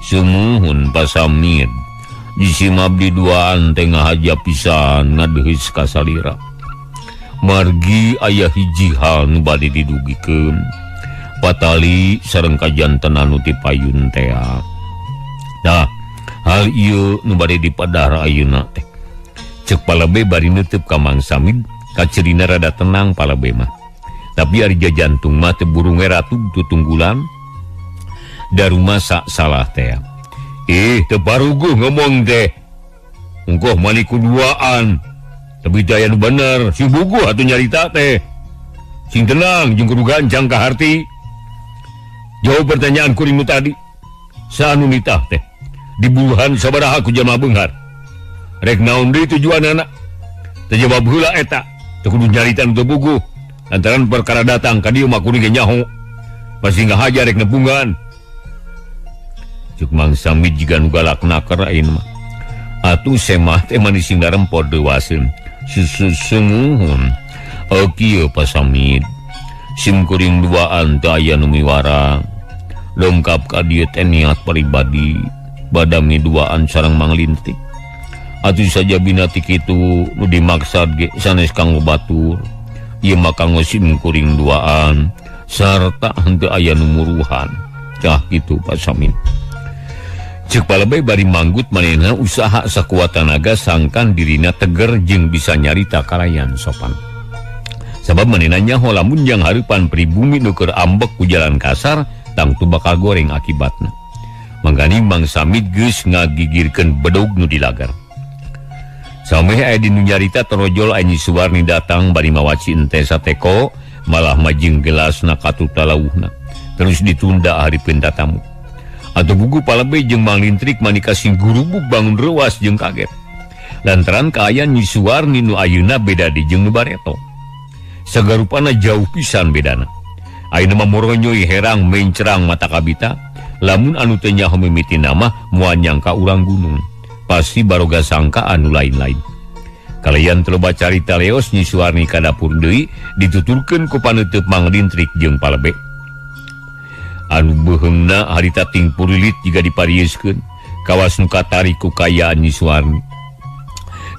Sumuhun Pasamid, jisim abdi duaan teh ngahaja pisan ngadeuheus ka salira. Margi aya hiji hal nu bade didugikeun. Patali sareng kajantenan nu ti payun tea. Dah, hal ieu nu bade dipadahar ayeuna teh. Cek Palebe bari neuteub ka Mang Samid, kacirina rada tenang Palebe mah. Tapi ari jajantung mah teu burung we ratug tutunggulan. Daruma salah teh. Teu paruguh ngomong teh. Ungkoh mani kuduaan. Tapi daya nu bener, sing buguh atuh nyarita teh. Sing tenang jeung kudu gancang ka harti. Jawab pertanyaan kuring nu tadi. Saha nu nitah teh? Dibuluhan sabaraha ku jalma beunghar. Rek naon deui tujuanana? Teu jawab heula eta. Teu kudu nyarita nu teu buguh. Lantaran perkara datang ka dieu mah kuring ge nyaho. Pasti ngahaja rek nepungan. Cuk Mang Samid jiga nu galak naker ayeuna mah. Atuh semah teh mani sing darempod deuwaseun. Sesungguhun. Kieu Pasamid. Sim kuring duaan teu aya nu miwara. Lengkap ka dieu teh niat pribadi. Badami duaan sareng Mang Lintrik. Atuh saja bina ti kitu nu dimaksad ge sanes kanggo batur. Ieu mah kanggo sim kuring duaan. Sarta henteu aya nu muruhan. Cah kitu Pak Samin. Ceuk Palebe bari manggut manehna usaha sakuat tanaga sangkan dirina teger jeung bisa nyarita kalayan sopan. Sabab manehna nyaho lamun jang hareupan pribumi nu keur ambek ku jalan kasar tangtu bakal goreng akibatna. Mangkani Mang Samid geus ngagigirkeun bedog nu dilagar. Sameh aya di nu nyarita torojol aya Nyi Suwarni datang bari mawaci ente sateko malah majing gelasna katuta lawuhna. Terus ditunda hareupeun tatamu. Atuh buku Palebe jeung Mang Lintrik manika sing gurubuk bangun reuas jeung kaget. Lantaran kaayaan Nyi Suwarni nu ayeuna beda di jeung nu bareto. Sagarupana jauh pisan bedana. Ayeuna mah moronyoy herang mencrang mata kabita, lamun anu teu nyaho mimitina mah moal nyangka urang gunung. Pasti baroga sangka anu lain-lain. Kalayan teu loba carita leos Nyi Suwarni ka dapur deui dituturkeun ku paneuteub Mang Lintrik jeung Palebe. Anu beuheungna harita ting purilit jiga diparieuskeun kawas nu katarik ku kayaan Nyi Suwarni.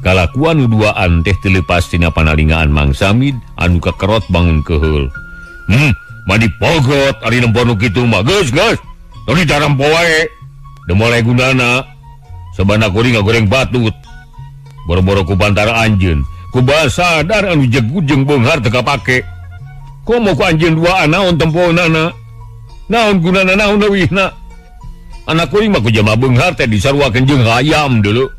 Kalakuan nu duaan teh teu leupas tina panalingaan Mang Samid anu kakerot bangun keheul. Mani pogot ari nempo nu kitu mah geus geus. Tong dicarampo wae. Teu moal gunana. Sabana kuring ngagoreng batut. Boro-boro ku bantara anjeun, ku basadar anu jegut jeung beunghar teu kapake. Komo ku anjeun duaan naon temponana? Naon gunana naon leuwihna? Anak kuring mah ku jelema beunghar teh disaruakeun jeung hayam deuleu.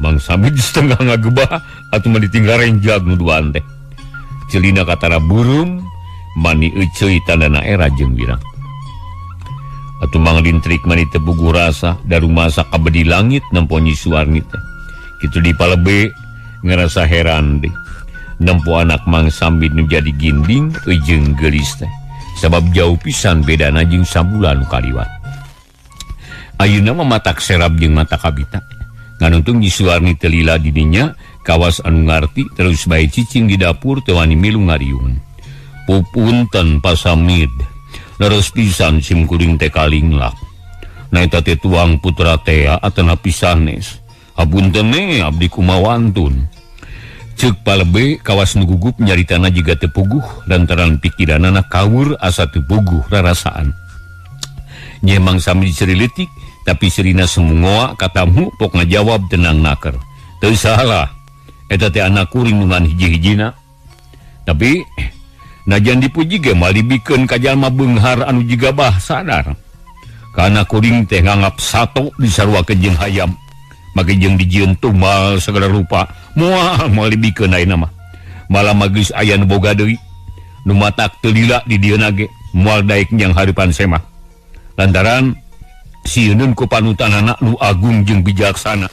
Mang Samid setengah ngagebah atuh mah ditinggal renjag nu duaan teh. Celina katara beureum mani euceuy tandana era jeung wirang. Atuh Mang Lintrik mani teu puguh rasa darumasa kabedi langit nempo Nyi Suwarni teh. Kitu di Palebe ngerasa heran deh. Nempo anak Mang Samid nu jadi ginding jeung geulis teh. Sabab jauh pisan bedana jeung sabulan nu kaliwat. Ayeuna mah matak serab jeung mata kabita. Ngan untung Nyi Suwarni teu lila di dinya kawas anu ngarti terus bae cicing di dapur teu wani milu ngariung. Pupunten Pak Samid. Leres pisan sim kuring teh kalinglak. Na eta teh tuang putra tea atanapi sanes. Hapunten ne abdi kumawantun. Ceuk Palebe kawas nu gugup nyaritana jiga teu puguh lantaran pikiranana kawur asa teu puguh rarasaan. Nya Mang Samid cerilitik tapi serina semungoa katamu pok ngajawab tenang naker. Teu salah. Eta teh anak kuring nu ngan hiji-hijina. Tapi najan dipuji ge moal dibikeun ka jalma beunghar anu jiga bah sadar. Kana kuring teh nganggap sato disaruakeun jeung hayam. Make jeung dijieun tumbal segala rupa. Moal moal dibikeun ayeuna mah. Malah mah geus aya nu boga deui. Nu matak teu lila di dieuna ge moal daek nyang hareupan semah. Lantaran sieun ku panutanana nu agung jeung bijaksana.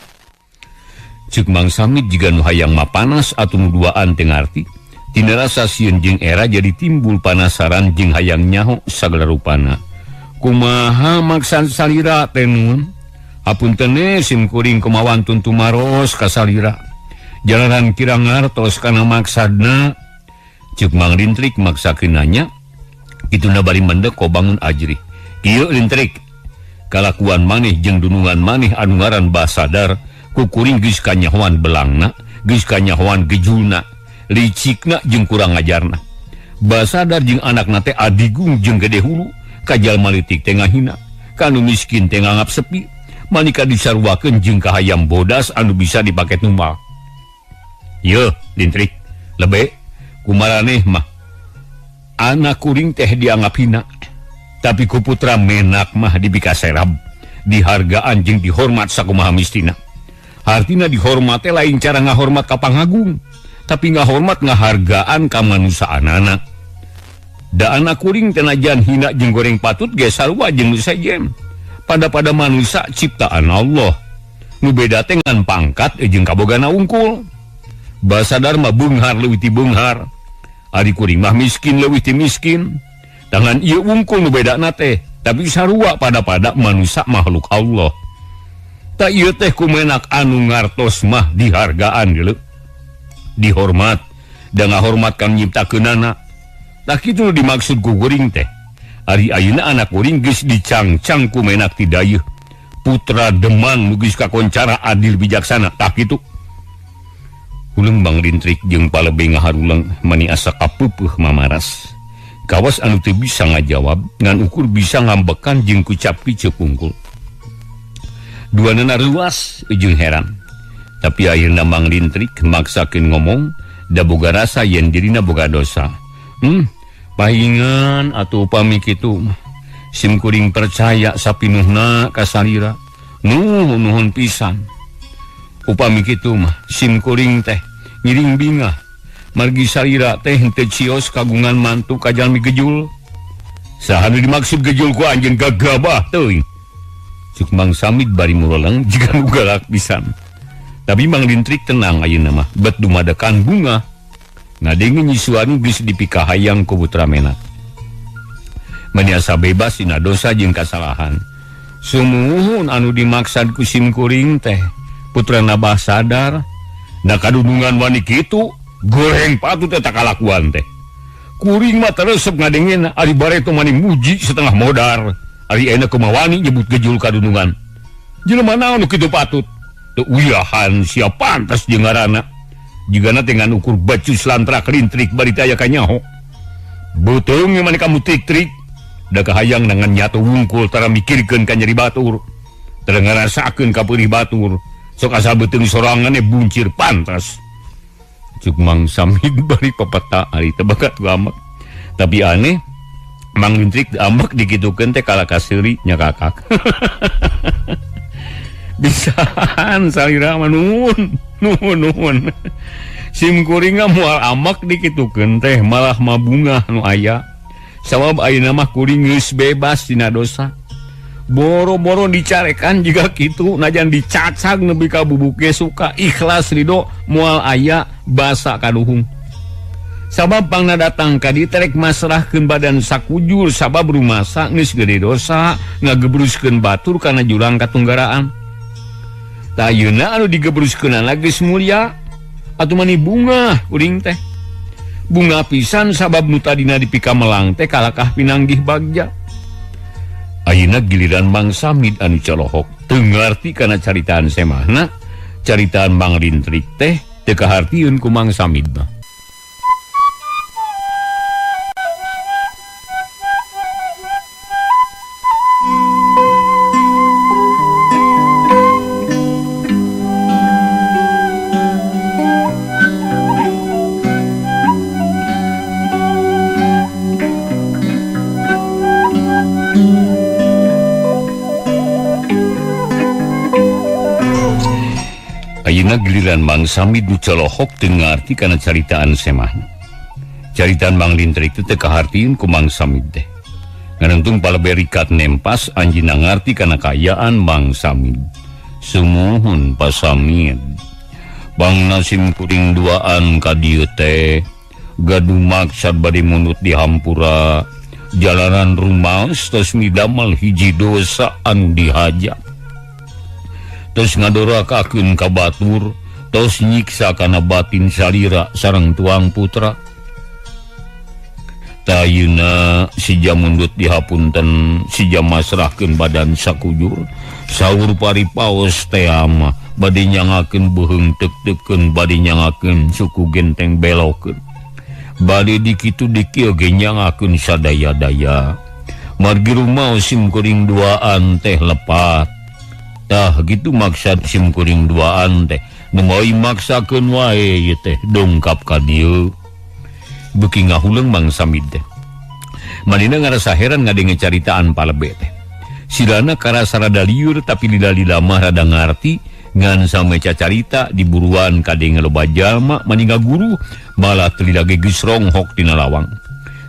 Ceuk Mang Samid jiga nu hayang mapanas atuh nu duaan teu ngarti. Tina rasa sieun jeung era jadi timbul panasaran jeung hayang nyaho sagala rupana. Kumaha maksan salira teh nun? Hapunten sim kuring kumawantun tumaros ka salira. Jalanan kira ngartos kana maksadna. Ceuk Mang Lintrik maksakeun nanya. Kituna bari mendek ko bangun ajrih. Kieu Lintrik, kalakuan maneh jeung dunungan maneh anu ngaran basadar ku kuring geus kanyahoan belangna, geus kanyahoan gejulna, licikna jeung kurang ajarna. Basadar jeung anakna teh adigung jeung gede hulu, ka jalma leutik teh ngahina, ka nu miskin teh nganggap sepi, manika disaruakeun jeung ka hayam bodas anu bisa dipake tumbal. Yeuh, Lintrik, lebe kumaraneh mah anak kuring teh dianggap hina. Tapi ku putra menak mah dibikaserab, dihargaan jeung dihormat sakumaha mistina. Hartina dihormat teh lain cara ngahormat ka pangagung, tapi ngahormat ngahargaan ka manusaanana. Da anak kuring teh najan hina jeung goreng patut ge sarua jeung nu sejen. Pada-pada manusia ciptaan Allah. Nu beda teh ngan pangkat jeung kabogana unggul. Basadar mah beunghar leuwih ti beunghar. Ari kuring mah miskin leuwih ti miskin. Tangan ieu wungkul nu bedana teh, tapi sarua pada-pada manusia makhluk Allah. Tak ieu teh kumenak anu ngartos mah dihargaan geuleuh. Dihormat, da ngahormat kan nyiptakeunana. Tah kitu nu dimaksud ku kuring teh. Ari ayeuna anak kuring geus dicangcang ku menak ti dayeuh. Putra Demang nu geus kakoncara adil bijaksana, tah kitu. Huleng Mang Lintrik jeung Palebe ngaharuleng mani asa kapeupeeh mamaras. Kawas anu teu bisa ngajawab ngan ukur bisa ngambekan jeung kucap kiceup unggul. Duanana reuas jeung heran. Tapi akhirna Mang Lintrik maksakeun ngomong da boga rasa yen dirina boga dosa. Pahingan atuh upami kitu mah. Sim kuring percaya sapinuhna ka salira. Nuhun nuhun pisan. Upami kitu mah sim kuring teh ngiring bingah. Margi salira teh henteu cios kagungan mantu ka jalmi gejul. Saha nu dimaksud gejul ku anjeun gagabah teuing. Cuk Mang Samid bari mureleng jiga nu galak pisan. Tapi Mang Lintrik tenang ayeuna mah bet dumadakan bunga. Ngadenge Nyi Suwarni geus dipikahayang ku Putra Menak. Mani asa bebas dina dosa jeung kasalahan. Sumuhun anu dimaksad ku sim kuring teh Putra Nabah sadar da kadudungan wani kitu goreng patut eta kalakuan teh. Kuring mah teresep ngadengena ari bareto mani muji setengah modar. Ari ayeuna kumaha wani nyebut gejul kadudungan. Jelema naon nu kitu patut? Teu uyahan sia pantas jeung ngaranna. Jigana teh ngan ukur bacus lantrak lintrik bari teh aya kanyaho. Beuteung mani kamu trik-trik. Da kahayang nangan nyatu wungkul tara mikirkeun ka nyeri batur. Tara ngarasakeun ka peurih batur. Sok asa beuteung sorangan buncir pantas. Cuk Mang Samid bari pepeta ari teh bakat amek. Tapi aneh Mang Lintrik ambek dikitukeun teh kalah kaseuri nya kakak. Bisaan salira mah nuhun nuhun nuhun. Sim kuring moal amek dikitukeun teh malah mabungah nu aya. Sabab ayeuna mah kuring geus bebas dina dosa. Boro-boro dicarekan jiga kitu najan dicacag nepi ka bubuk ge suka ikhlas ridho moal aya basa kaduhung. Sabab pangna datang ka dieu terek masrahkeun badan sakujur sabab rumasa geus gede dosa ngagebruskeun batur kana jurang katunggaraan. Tah ayeuna anu digebruskeunana geus mulia atuh mani bungah kuring teh. Bunga pisan sabab nu tadina dipikamelang teh kalakah pinanggih bagja. Ayeuna giliran Mang Samid anu colohok teu ngarti kana caritaan semahna, caritaan Mang Lintrik teh teu kahartieun ku Mang Samid mah. Ayeuna giliran Mang Samid nu colohok teu ngarti kana caritaan semahna. Caritaan Mang Lintrik teh teu kahartieun ku Mang Samid teh. Nganungtung paleberikat nempas anjeunna ngarti kana kaayaan Mang Samid. Sumuhun Pa Samid. Bangna sim kuring duaan ka dieu teh gaduh maksad bade mundut di hampura. Jalanan rumaos tos midamel hiji dosa anu dihaja. Tos ngadorakakeun ka batur, tos nyiksa kana batin salira sareng tuang putra. Tayuna sija mundut dihapunten, sija masrahkeun badan sakujur, saur paripaos teh mah bade nyangakeun beuheung teuk-teukeun, bade nyangakeun suku genteng belokeun. Bade dikitu dikieu ge nyangakeun sadaya-daya. Margi rumaos sim kuring duaan teh lepat. Tah gitu maksad sim kuring duaan teh nu moal maksakeun wae ieu teh dongkap ka dieu. Beuki ngahuleung Mang Samid teh. Manina ngarasa heran ngadenge caritaan palebe teh. Silana karasa rada liur tapi lila-lila mah rada ngarti ngan sameca carita diburuan kadenge loba jalma mani ngaguru malah teu lila ge geus ronghok dina lawang.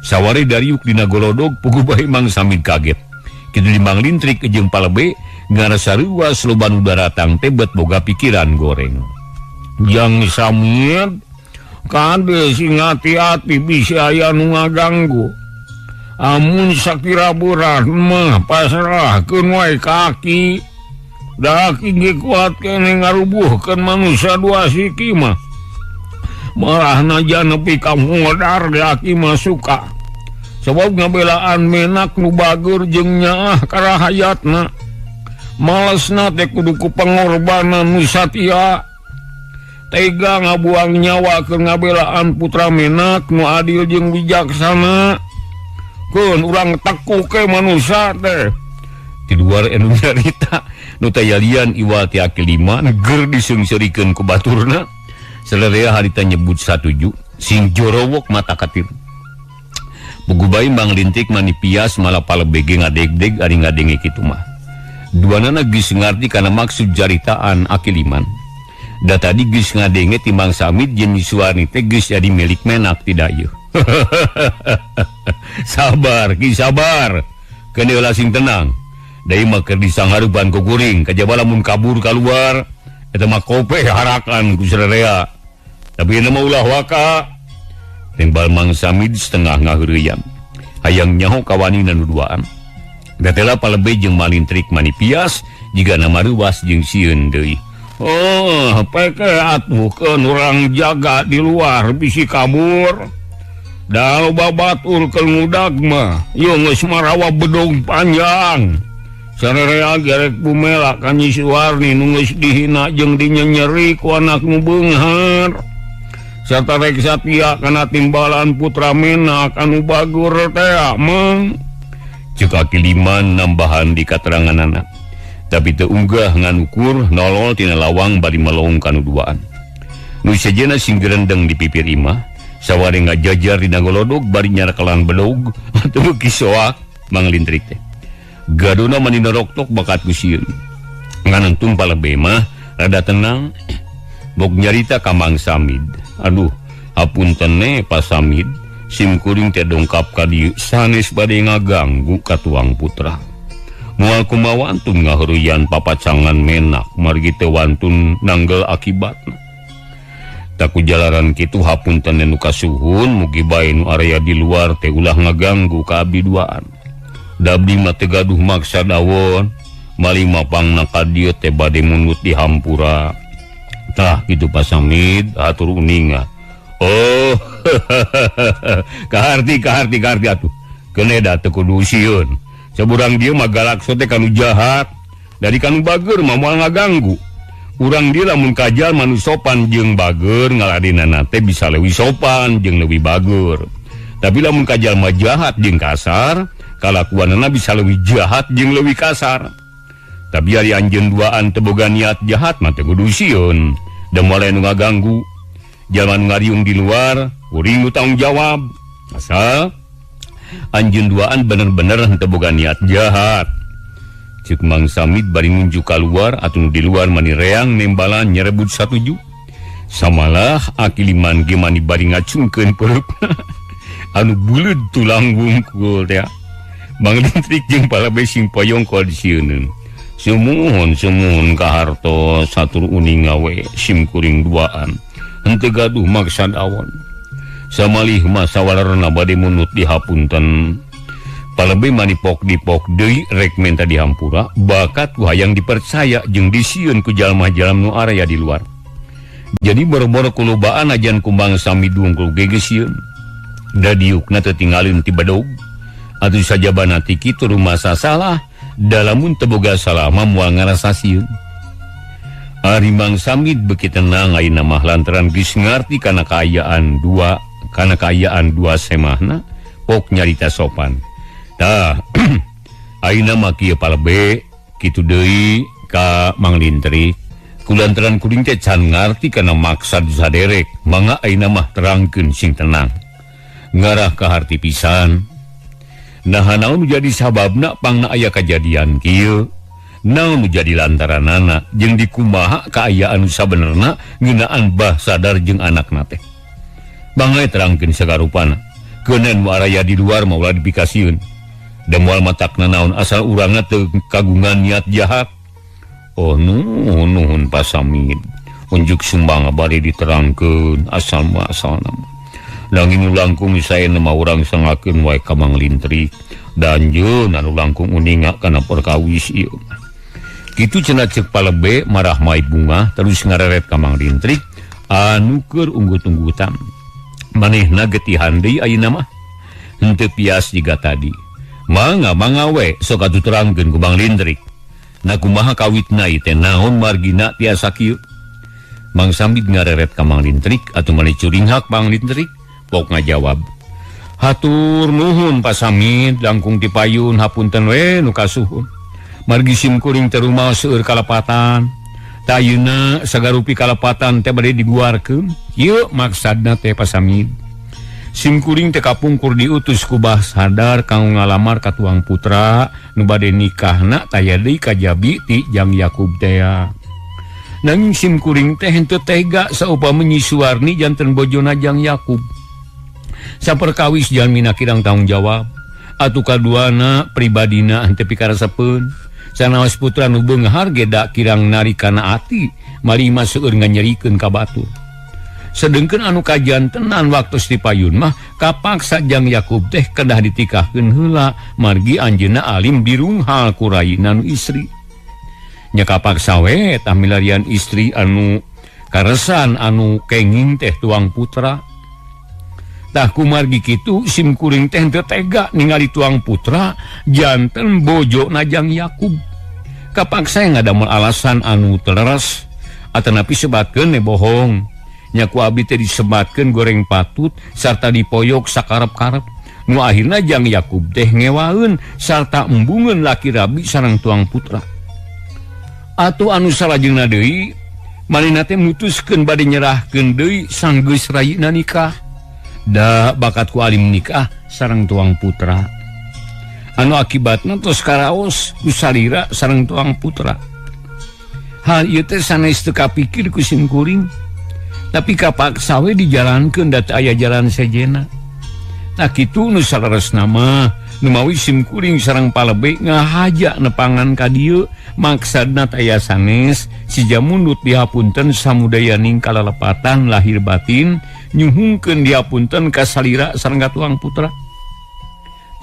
Saware dariuk dina golodog puguh bae Mang Samid kaget. Kitu di Mang Lintrik jeung palebe ngarasa reuas loba nu daratang teh bet boga pikiran goreng. Jang Samid kade sing hati-hati bisa aya nu ngaganggu. Amun sakira berat mah pasrahkeun wae kaki. Da aki ge kuat keneh ngarubuhkeun manusia dua siki mah. Malah najan nepi ka modar ge aki mah suka. Sabab ngabelaan menak nu bager jeung nyaah karahayatna. Malesna teh kudu ku pengorbanan nu satia. Tega ngabuang nyawa keur ngabelaan putra menak nu adil jeung bijaksana. Keun urang tekuk ke manusia teh. Di luar anu nyarita nu tayalian iwal ti Aki Liman ger diseungseurikeun ku baturna. Salerea harita nyebut satuju sing jorowok mata katir. Bugu bae Mang Lintrik mani pias malah palebe ge ngadegdeg ari ngadenge kitu mah. Duanana geus ngarti kana maksud jaritaan Aki Liman. Da tadi geus ngadenge ti Mang Samid jeung Nyi Suwarni teh geus jadi milik menak ti dayeuh. Sabar ki sabar. Keun heula sing tenang. Deui mah keur disangharupan ku kuring kajaba lamun kabur kaluar eta mah kope harakan ku sarerea. Tapi ieu mah ulah waka. Tembal Mang Samid setengah ngaheureuyam. Hayang nyaho kawanina nu duaan. Gatela palebe jeung Malintrik mani pias jigana maruwas jeung sieun deui. Oh, peke atuh keun urang jaga di luar bisi kabur. Da loba batur keur ngudag mah, ieu geus marawa bedog panjang. Sarerea gerek bumela ka Nyi Suwarni nu geus dihina jeung dinyenyeri ku anak nu beunghar. Sarta rek satia kana timbalan putra menak anu bagur teh meng. Ceuk Aki Liman nambahan di kateranganana. Tapi teu unggah nganukur nolol tina lawang bari melong kanu duaan. Nu sejenna sing gerendeng di pipir imah, saware ngajajar dina golodog bari nyarakalan bedog atuh beuki soak Mang Lintrik teh. Gadona mani noroktok bakat ku sieun. Nganentung palebe mah rada tenang bok nyarita ka Mang Samid. Aduh, hapunten ne Pak Samid, sim kuring teh dongkap ka dieu sanes bade ngaganggu ka tuang putra. Moal kumaha wantun ngaheureyan papacangan menak margi teu wantun nanggel akibatna. Taku jalaran kitu hapunten nu kasuhun mugi bae nu area di luar teh ulah ngaganggu ka abdi duaan. Da abdi mah teu gaduh maksa dawon, maling mah pangna ka dieu teh bade mungut di hampura. Tah kitu Pak Samid hatur uninga. Oh, kaharti kaharti kaharti atuh. Keun da teu kudu sieun. Saburang dieu mah galakso teh kanu jahat, dari kanu bager mah moal ngaganggu. Urang dieu lamun kajal manu sopan jeung bager ngaladenana teh bisa leuwih sopan jeung leuwih bager. Tapi lamun kajal mah jahat jeung kasar, kalakuanana bisa leuwih jahat jeung leuwih kasar. Tapi ari anjeun duaan teu boga niat jahat mah teu kudu sieun. Da moal aya nu ngaganggu. Jalma nu ngariung di luar, kuring nu tanggung jawab. Asal anjeun duaan bener-bener henteu boga niat jahat. Ceuk Mang Samid bari ngunjuk kaluar atuh nu di luar mani reang nembalan nyerebut satuju. Samalah Aki Liman ge mani bari ngacungkeun pereupna. Anu buleud tulang wungkul teh. Mang Lintrik jeung palebe sing poyongkol disieunkeun. Sumuhun sumuhun kahartos satur uninga we sim kuring duaan. Henteu gaduh maksad awon. Samalih mah sawalerna bade munut dihapunten. Palebe mani pok dipok deui rek menta dihampura bakat ku hayang dipercaya jeung disieun ku jalma-jalma nu area di luar. Jadi boro-boro kulubaan ajan ku Mang Samid wungkul ge geus sieun. Da diukna teu tingalin ti bedog. Atuh sajabana ti kitu rumasa salah, da lamun teu boga salah mah moal ngarasa sieun. Ari Mang Samid beuki tenang ayeuna mah lantaran geus ngarti kana kaayaan dua semahna pok nyarita sopan. Tah, ayeuna mah kieu palebe kitu deui ka Mang Lintrik. Kulantaran kuring teh can ngarti kana maksad saderek, mangga ayeuna mah terangkeun sing tenang. Ngarah ka harti pisan. Nah, naon jadi sababna pangna aya kajadian kieu? Naon jadi lantaranana jeung dikumaha kaayaan sabenerna ngeunaan Bah Sadar jeung anakna teh? Mangga terangkeun sagarupana. Keuneun nu araya di luar mah ulah dipikasieun. Da moal matakna naon asal urangna teu kagungan niat jahat. Oh nuhun nuhun Pak Samid. Unjuk sumbang bari diterangkeun asal muasalna. Nanging langkung saena mah urang sangakeun wae ka Mang Lintrik. Danjeun anu langkung uninga kana perkawis ieu. Kitu cenah ceuk palebe marah mai bunga terus ngareret ka Mang Lintrik anu keur unggut-unggutan. Manehna getihan deui ayeuna mah. Henteu pias jiga tadi. Mangga mangga we sok atuh terangkeun ku Mang Lintrik. Na kumaha kawitna ieu teh naon margina tiasa kieu? Mang Samid ngareret ka Mang Lintrik atuh mani curinghak Mang Lintrik pok ngajawab. Hatur nuhun Pasamid langkung ti payun hapunten we nu kasuhun. Margi sim kuring teu rumaos seueur kalepatan. Tayuna sagarupi kalepatan teh bade diguarkeun. Ieu maksadna teh Pasamid. Sim kuring teh kapungkur diutus ku Bah Sadar kanggo ngalamar ka tuang putra nu bade nikahna taya deui kajabi ti Jang Yakub tea. Nanging sim kuring teh henteu tega saupami Nyi Suwarni janten bojona Jang Yakub. Saperkawis jalmina kirang tanggung jawab atuh kaduana pribadina henteu pikaresepeun. Sanaos putra nu beunghar ge da kirang narikana ati malima seueur nganyerikeun ka batur. Sedengkeun anu kajantenan waktu di payun mah kapaksa Jang Yakub teh kedah ditikahkeun heula margi anjeunna alim dirunghal ku rayina nu istri. Nya kapaksa we tah milarian istri anu karesan anu kenging teh tuang putra. Tah kumargi kitu sim kuring teh henteu tega ningali tuang putra janten bojona Jang Yakub. Kapaksa ngadamel alasan anu teleres atanapi sebatkeun ne bohong. Nya ku abdi teh disebatkeun goreng patut sarta dipoyok sakarep-karep. Nu akhirna Jang Yakub teh ngewaeun sarta embungeun laki rabi sareng tuang putra. Atuh anu salajengna deui manehna teh mutuskeun bade nyerahkeun deui sanggeus rayina nikah. Da bakat ku alim nikah sareng tuang putra. Anu akibatna tos karaos ku salira sareng tuang putra. Hal ieu teh sanes teu kapikir ku sim kuring. Tapi kapaksa we dijalankeun da teu aya jalan sejena. Tah kitu nu saleresna mah nu mawi sim kuring sareng palebe ngahaja nepangan ka dieu maksadna taya sanes si jamundut dihapunten samudayaning kalalepatan lahir batin nyuhungkeun dihapunten ka salira sareng ka tuang putra.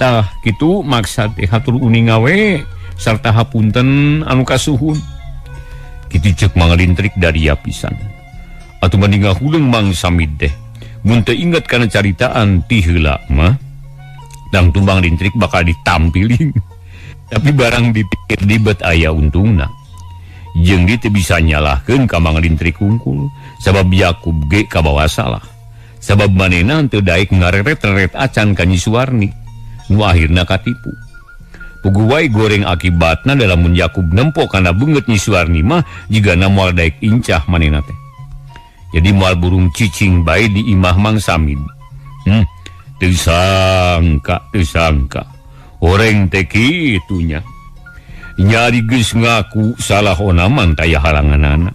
Tah kitu maksad teh hatur uninga we sarta hapunten anu kasuhun. Kitu ceuk Manglintrik daria pisan. Atuh mending ngahuleng Mang Samid teh mun teu inget kana caritaan ti heula mah dang tumbang lintrik bakal ditampiling. Tapi barang dipikir dibet aya untungna. Jeung di teu bisa nyalahkeun ka Mang Lintrik hungkul sabab Yakub ge kabawa salah. Sabab manehna teu daek ngareret-reret acan ka Nyi Suwarni nu akhirna katipu. Puguh wae goreng akibatna lamun Yakub nempo kana beungeut Nyi Suwarni mah jigana moal daek incah manehna teh. Jadi moal burung cicing bae di imah Mang Samid. Teu sangka, teu sangka. Oreng teh kitu nya. Nyari geus ngaku salah onaman taya halanganana.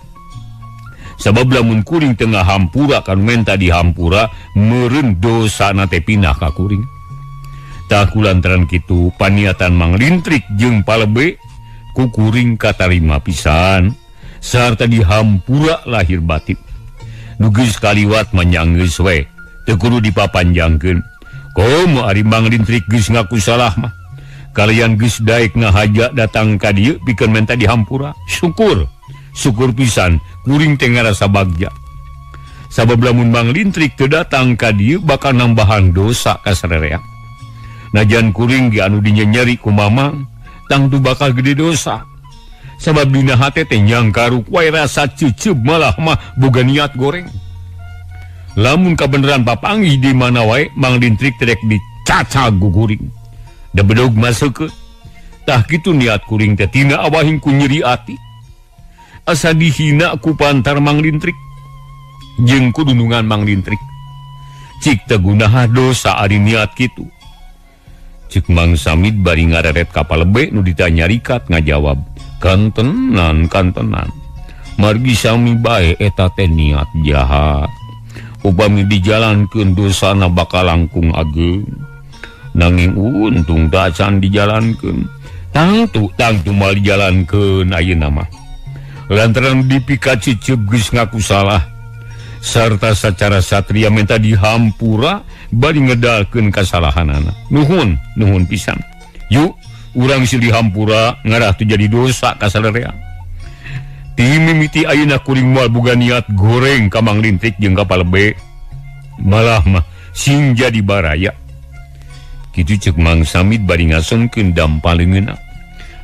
Sabab lamun kuring teu ngahampura kan menta dihampura meureun dosana teh pindah ka kuring. Tah kulantaran kitu paniatan Mang Lintrik jeung palebe ku kuring katarima pisan sarta dihampura lahir batin. Nu geus kaliwat manyanggeus we teu kudu dipapanjangkeun. Komo ari Mang Lintrik geus ngaku salah mah. Kalian geus daek ngahaja datang ka dieu pikeun menta dihampura. Syukur, syukur pisan kuring teh ngarasa bagja. Sabab lamun Mang Lintrik teu datang ka dieu bakal nambahan dosa ka sarerea. Najan kuring ge anu dinyenyeri ku mamang tangtu bakal gede dosa. Sabab dina hate teh nyangkaruk wae rasa ceuceub malah mah boga niat goreng. Lamun kabeneran papanggih di mana wae Mang Lintrik terek dicacag ku kuring. Da bedog maseukeun. Tah kitu niat kuring teh tina awahing ku nyeri ati. Asa dihina ku pantar Mang Lintrik jeung ku dunungan Mang Lintrik. Cik teu gunaha dosa ari niat kitu. Cek Mang Samid bari ngareret ka palebe nu ditanyarikat ngajawab, "Kantenan, kantenan. Margi sami bae eta teh niat jahat. Upami dijalankeun dosana bakal langkung ageung. Nanging untung da can dijalankeun. Tangtu tangtu moal dijalankeun ayeuna mah." Lantaran dipikaciceup geus ngaku salah sarta sacara satria minta dihampura bari ngedalkeun kasalahanana. Nuhun, nuhun pisan. Yuk, urang silih hampura ngarah teu jadi dosa ka sarerea. Ti mimiti ayeuna kuring moal boga niat goreng ka Mang Lintrik jeung ka palebe. Malah mah sing jadi baraya. Kitu ceuk Mang Samid bari ngasongkeun dampaleungeunna.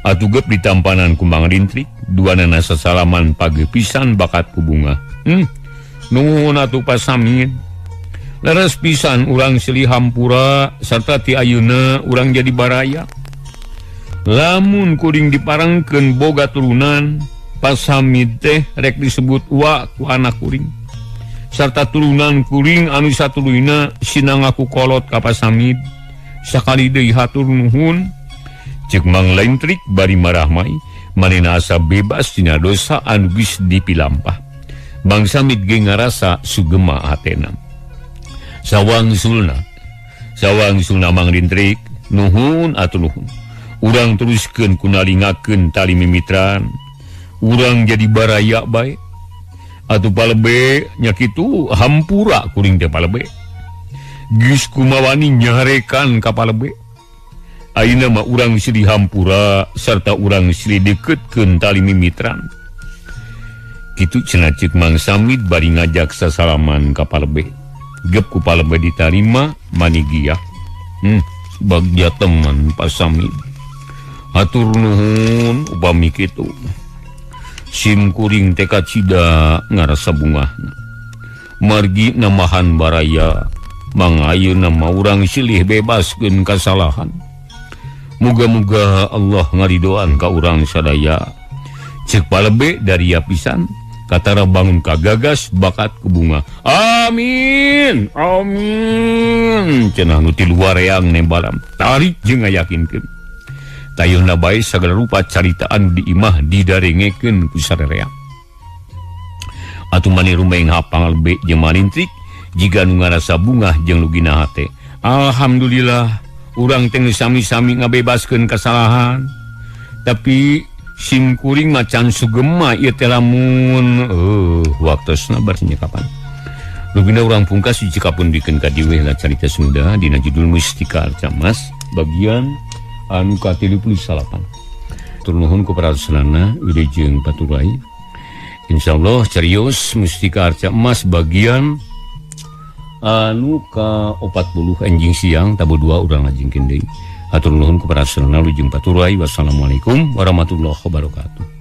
Atuh geup ditampanan ku Mang Lintrik, duanana sasalaman page pisan bakat ku bunga. Nuhun atuh Pak Samid. Leres pisan urang silih hampura sarta ti ayeuna urang jadi baraya. Lamun kuring diparengkeun boga turunan, Pasamid teh rek disebut wa ku anak kuring. Sarta turunan kuring anu satuluyna sina ngaku kolot ka Pasamid. Sakali deui hatur nuhun. Ceuk Mang Lentrik bari marahmai, manehna asa bebas tina dosa anu geus dipilampah. Mang Samid ge ngarasa sugema hatena. Sawangsulna Mang Lintrik nuhun atuh nuhun. Urang teruskeun kunalingakeun tali mimitran. Urang jadi baraya bae. Atuh palebe nya kitu hampura kuring teh palebe. Geus kumawani nyarekan ka palebe. Ayeuna mah urang silih hampura sarta urang silih deketkeun tali mimitran. Kitu cenah ceuk Mang Samid bari ngajak sasalaman ka palebe. Gep ku palebe ditarima manigia. Bagja teman Pak Samid. Hatur nuhun upami kitu. Sim kuring teh kacida ngarasa bungahna. Margi namahan baraya, mangayeuna mah urang silih bebaskeun kasalahan. Muga-muga Allah ngaridoan ka urang sadaya. Ceuk palebe dari pisan katara bangun kagagas bakat ku bunga. Amin. Amin. Cenah nu ti luar reang nembalam. Tarik jeung ngayakinkeun. Tayuhna bae sagala rupa caritaan di imah didarengekeun ku sarereang. Atuh mani rumeng pangalbe jeung malintrik jiga nu ngarasa bungah jeung lugina hate. Alhamdulillah urang teh sami-sami ngabebaskeun kasalahan. Tapi sim kuring mah can sugema ieu teh lamun waktosna barnya kapan. Lugina urang pungkas jika pun bikeun ka dieu lah carita Sunda dina judul Mustika Arca Mas bagian anu ka-38. Tur nuhun ku parasanana wilujeng paturai. Insyaallah serius Mustika Arca Emas bagian anu ka-40 enjing siang tabuh 2 urang lajengkeun deui. Hatur nuhun ku parasanana wilujeng paturai. Wassalamualaikum warahmatullahi wabarakatuh.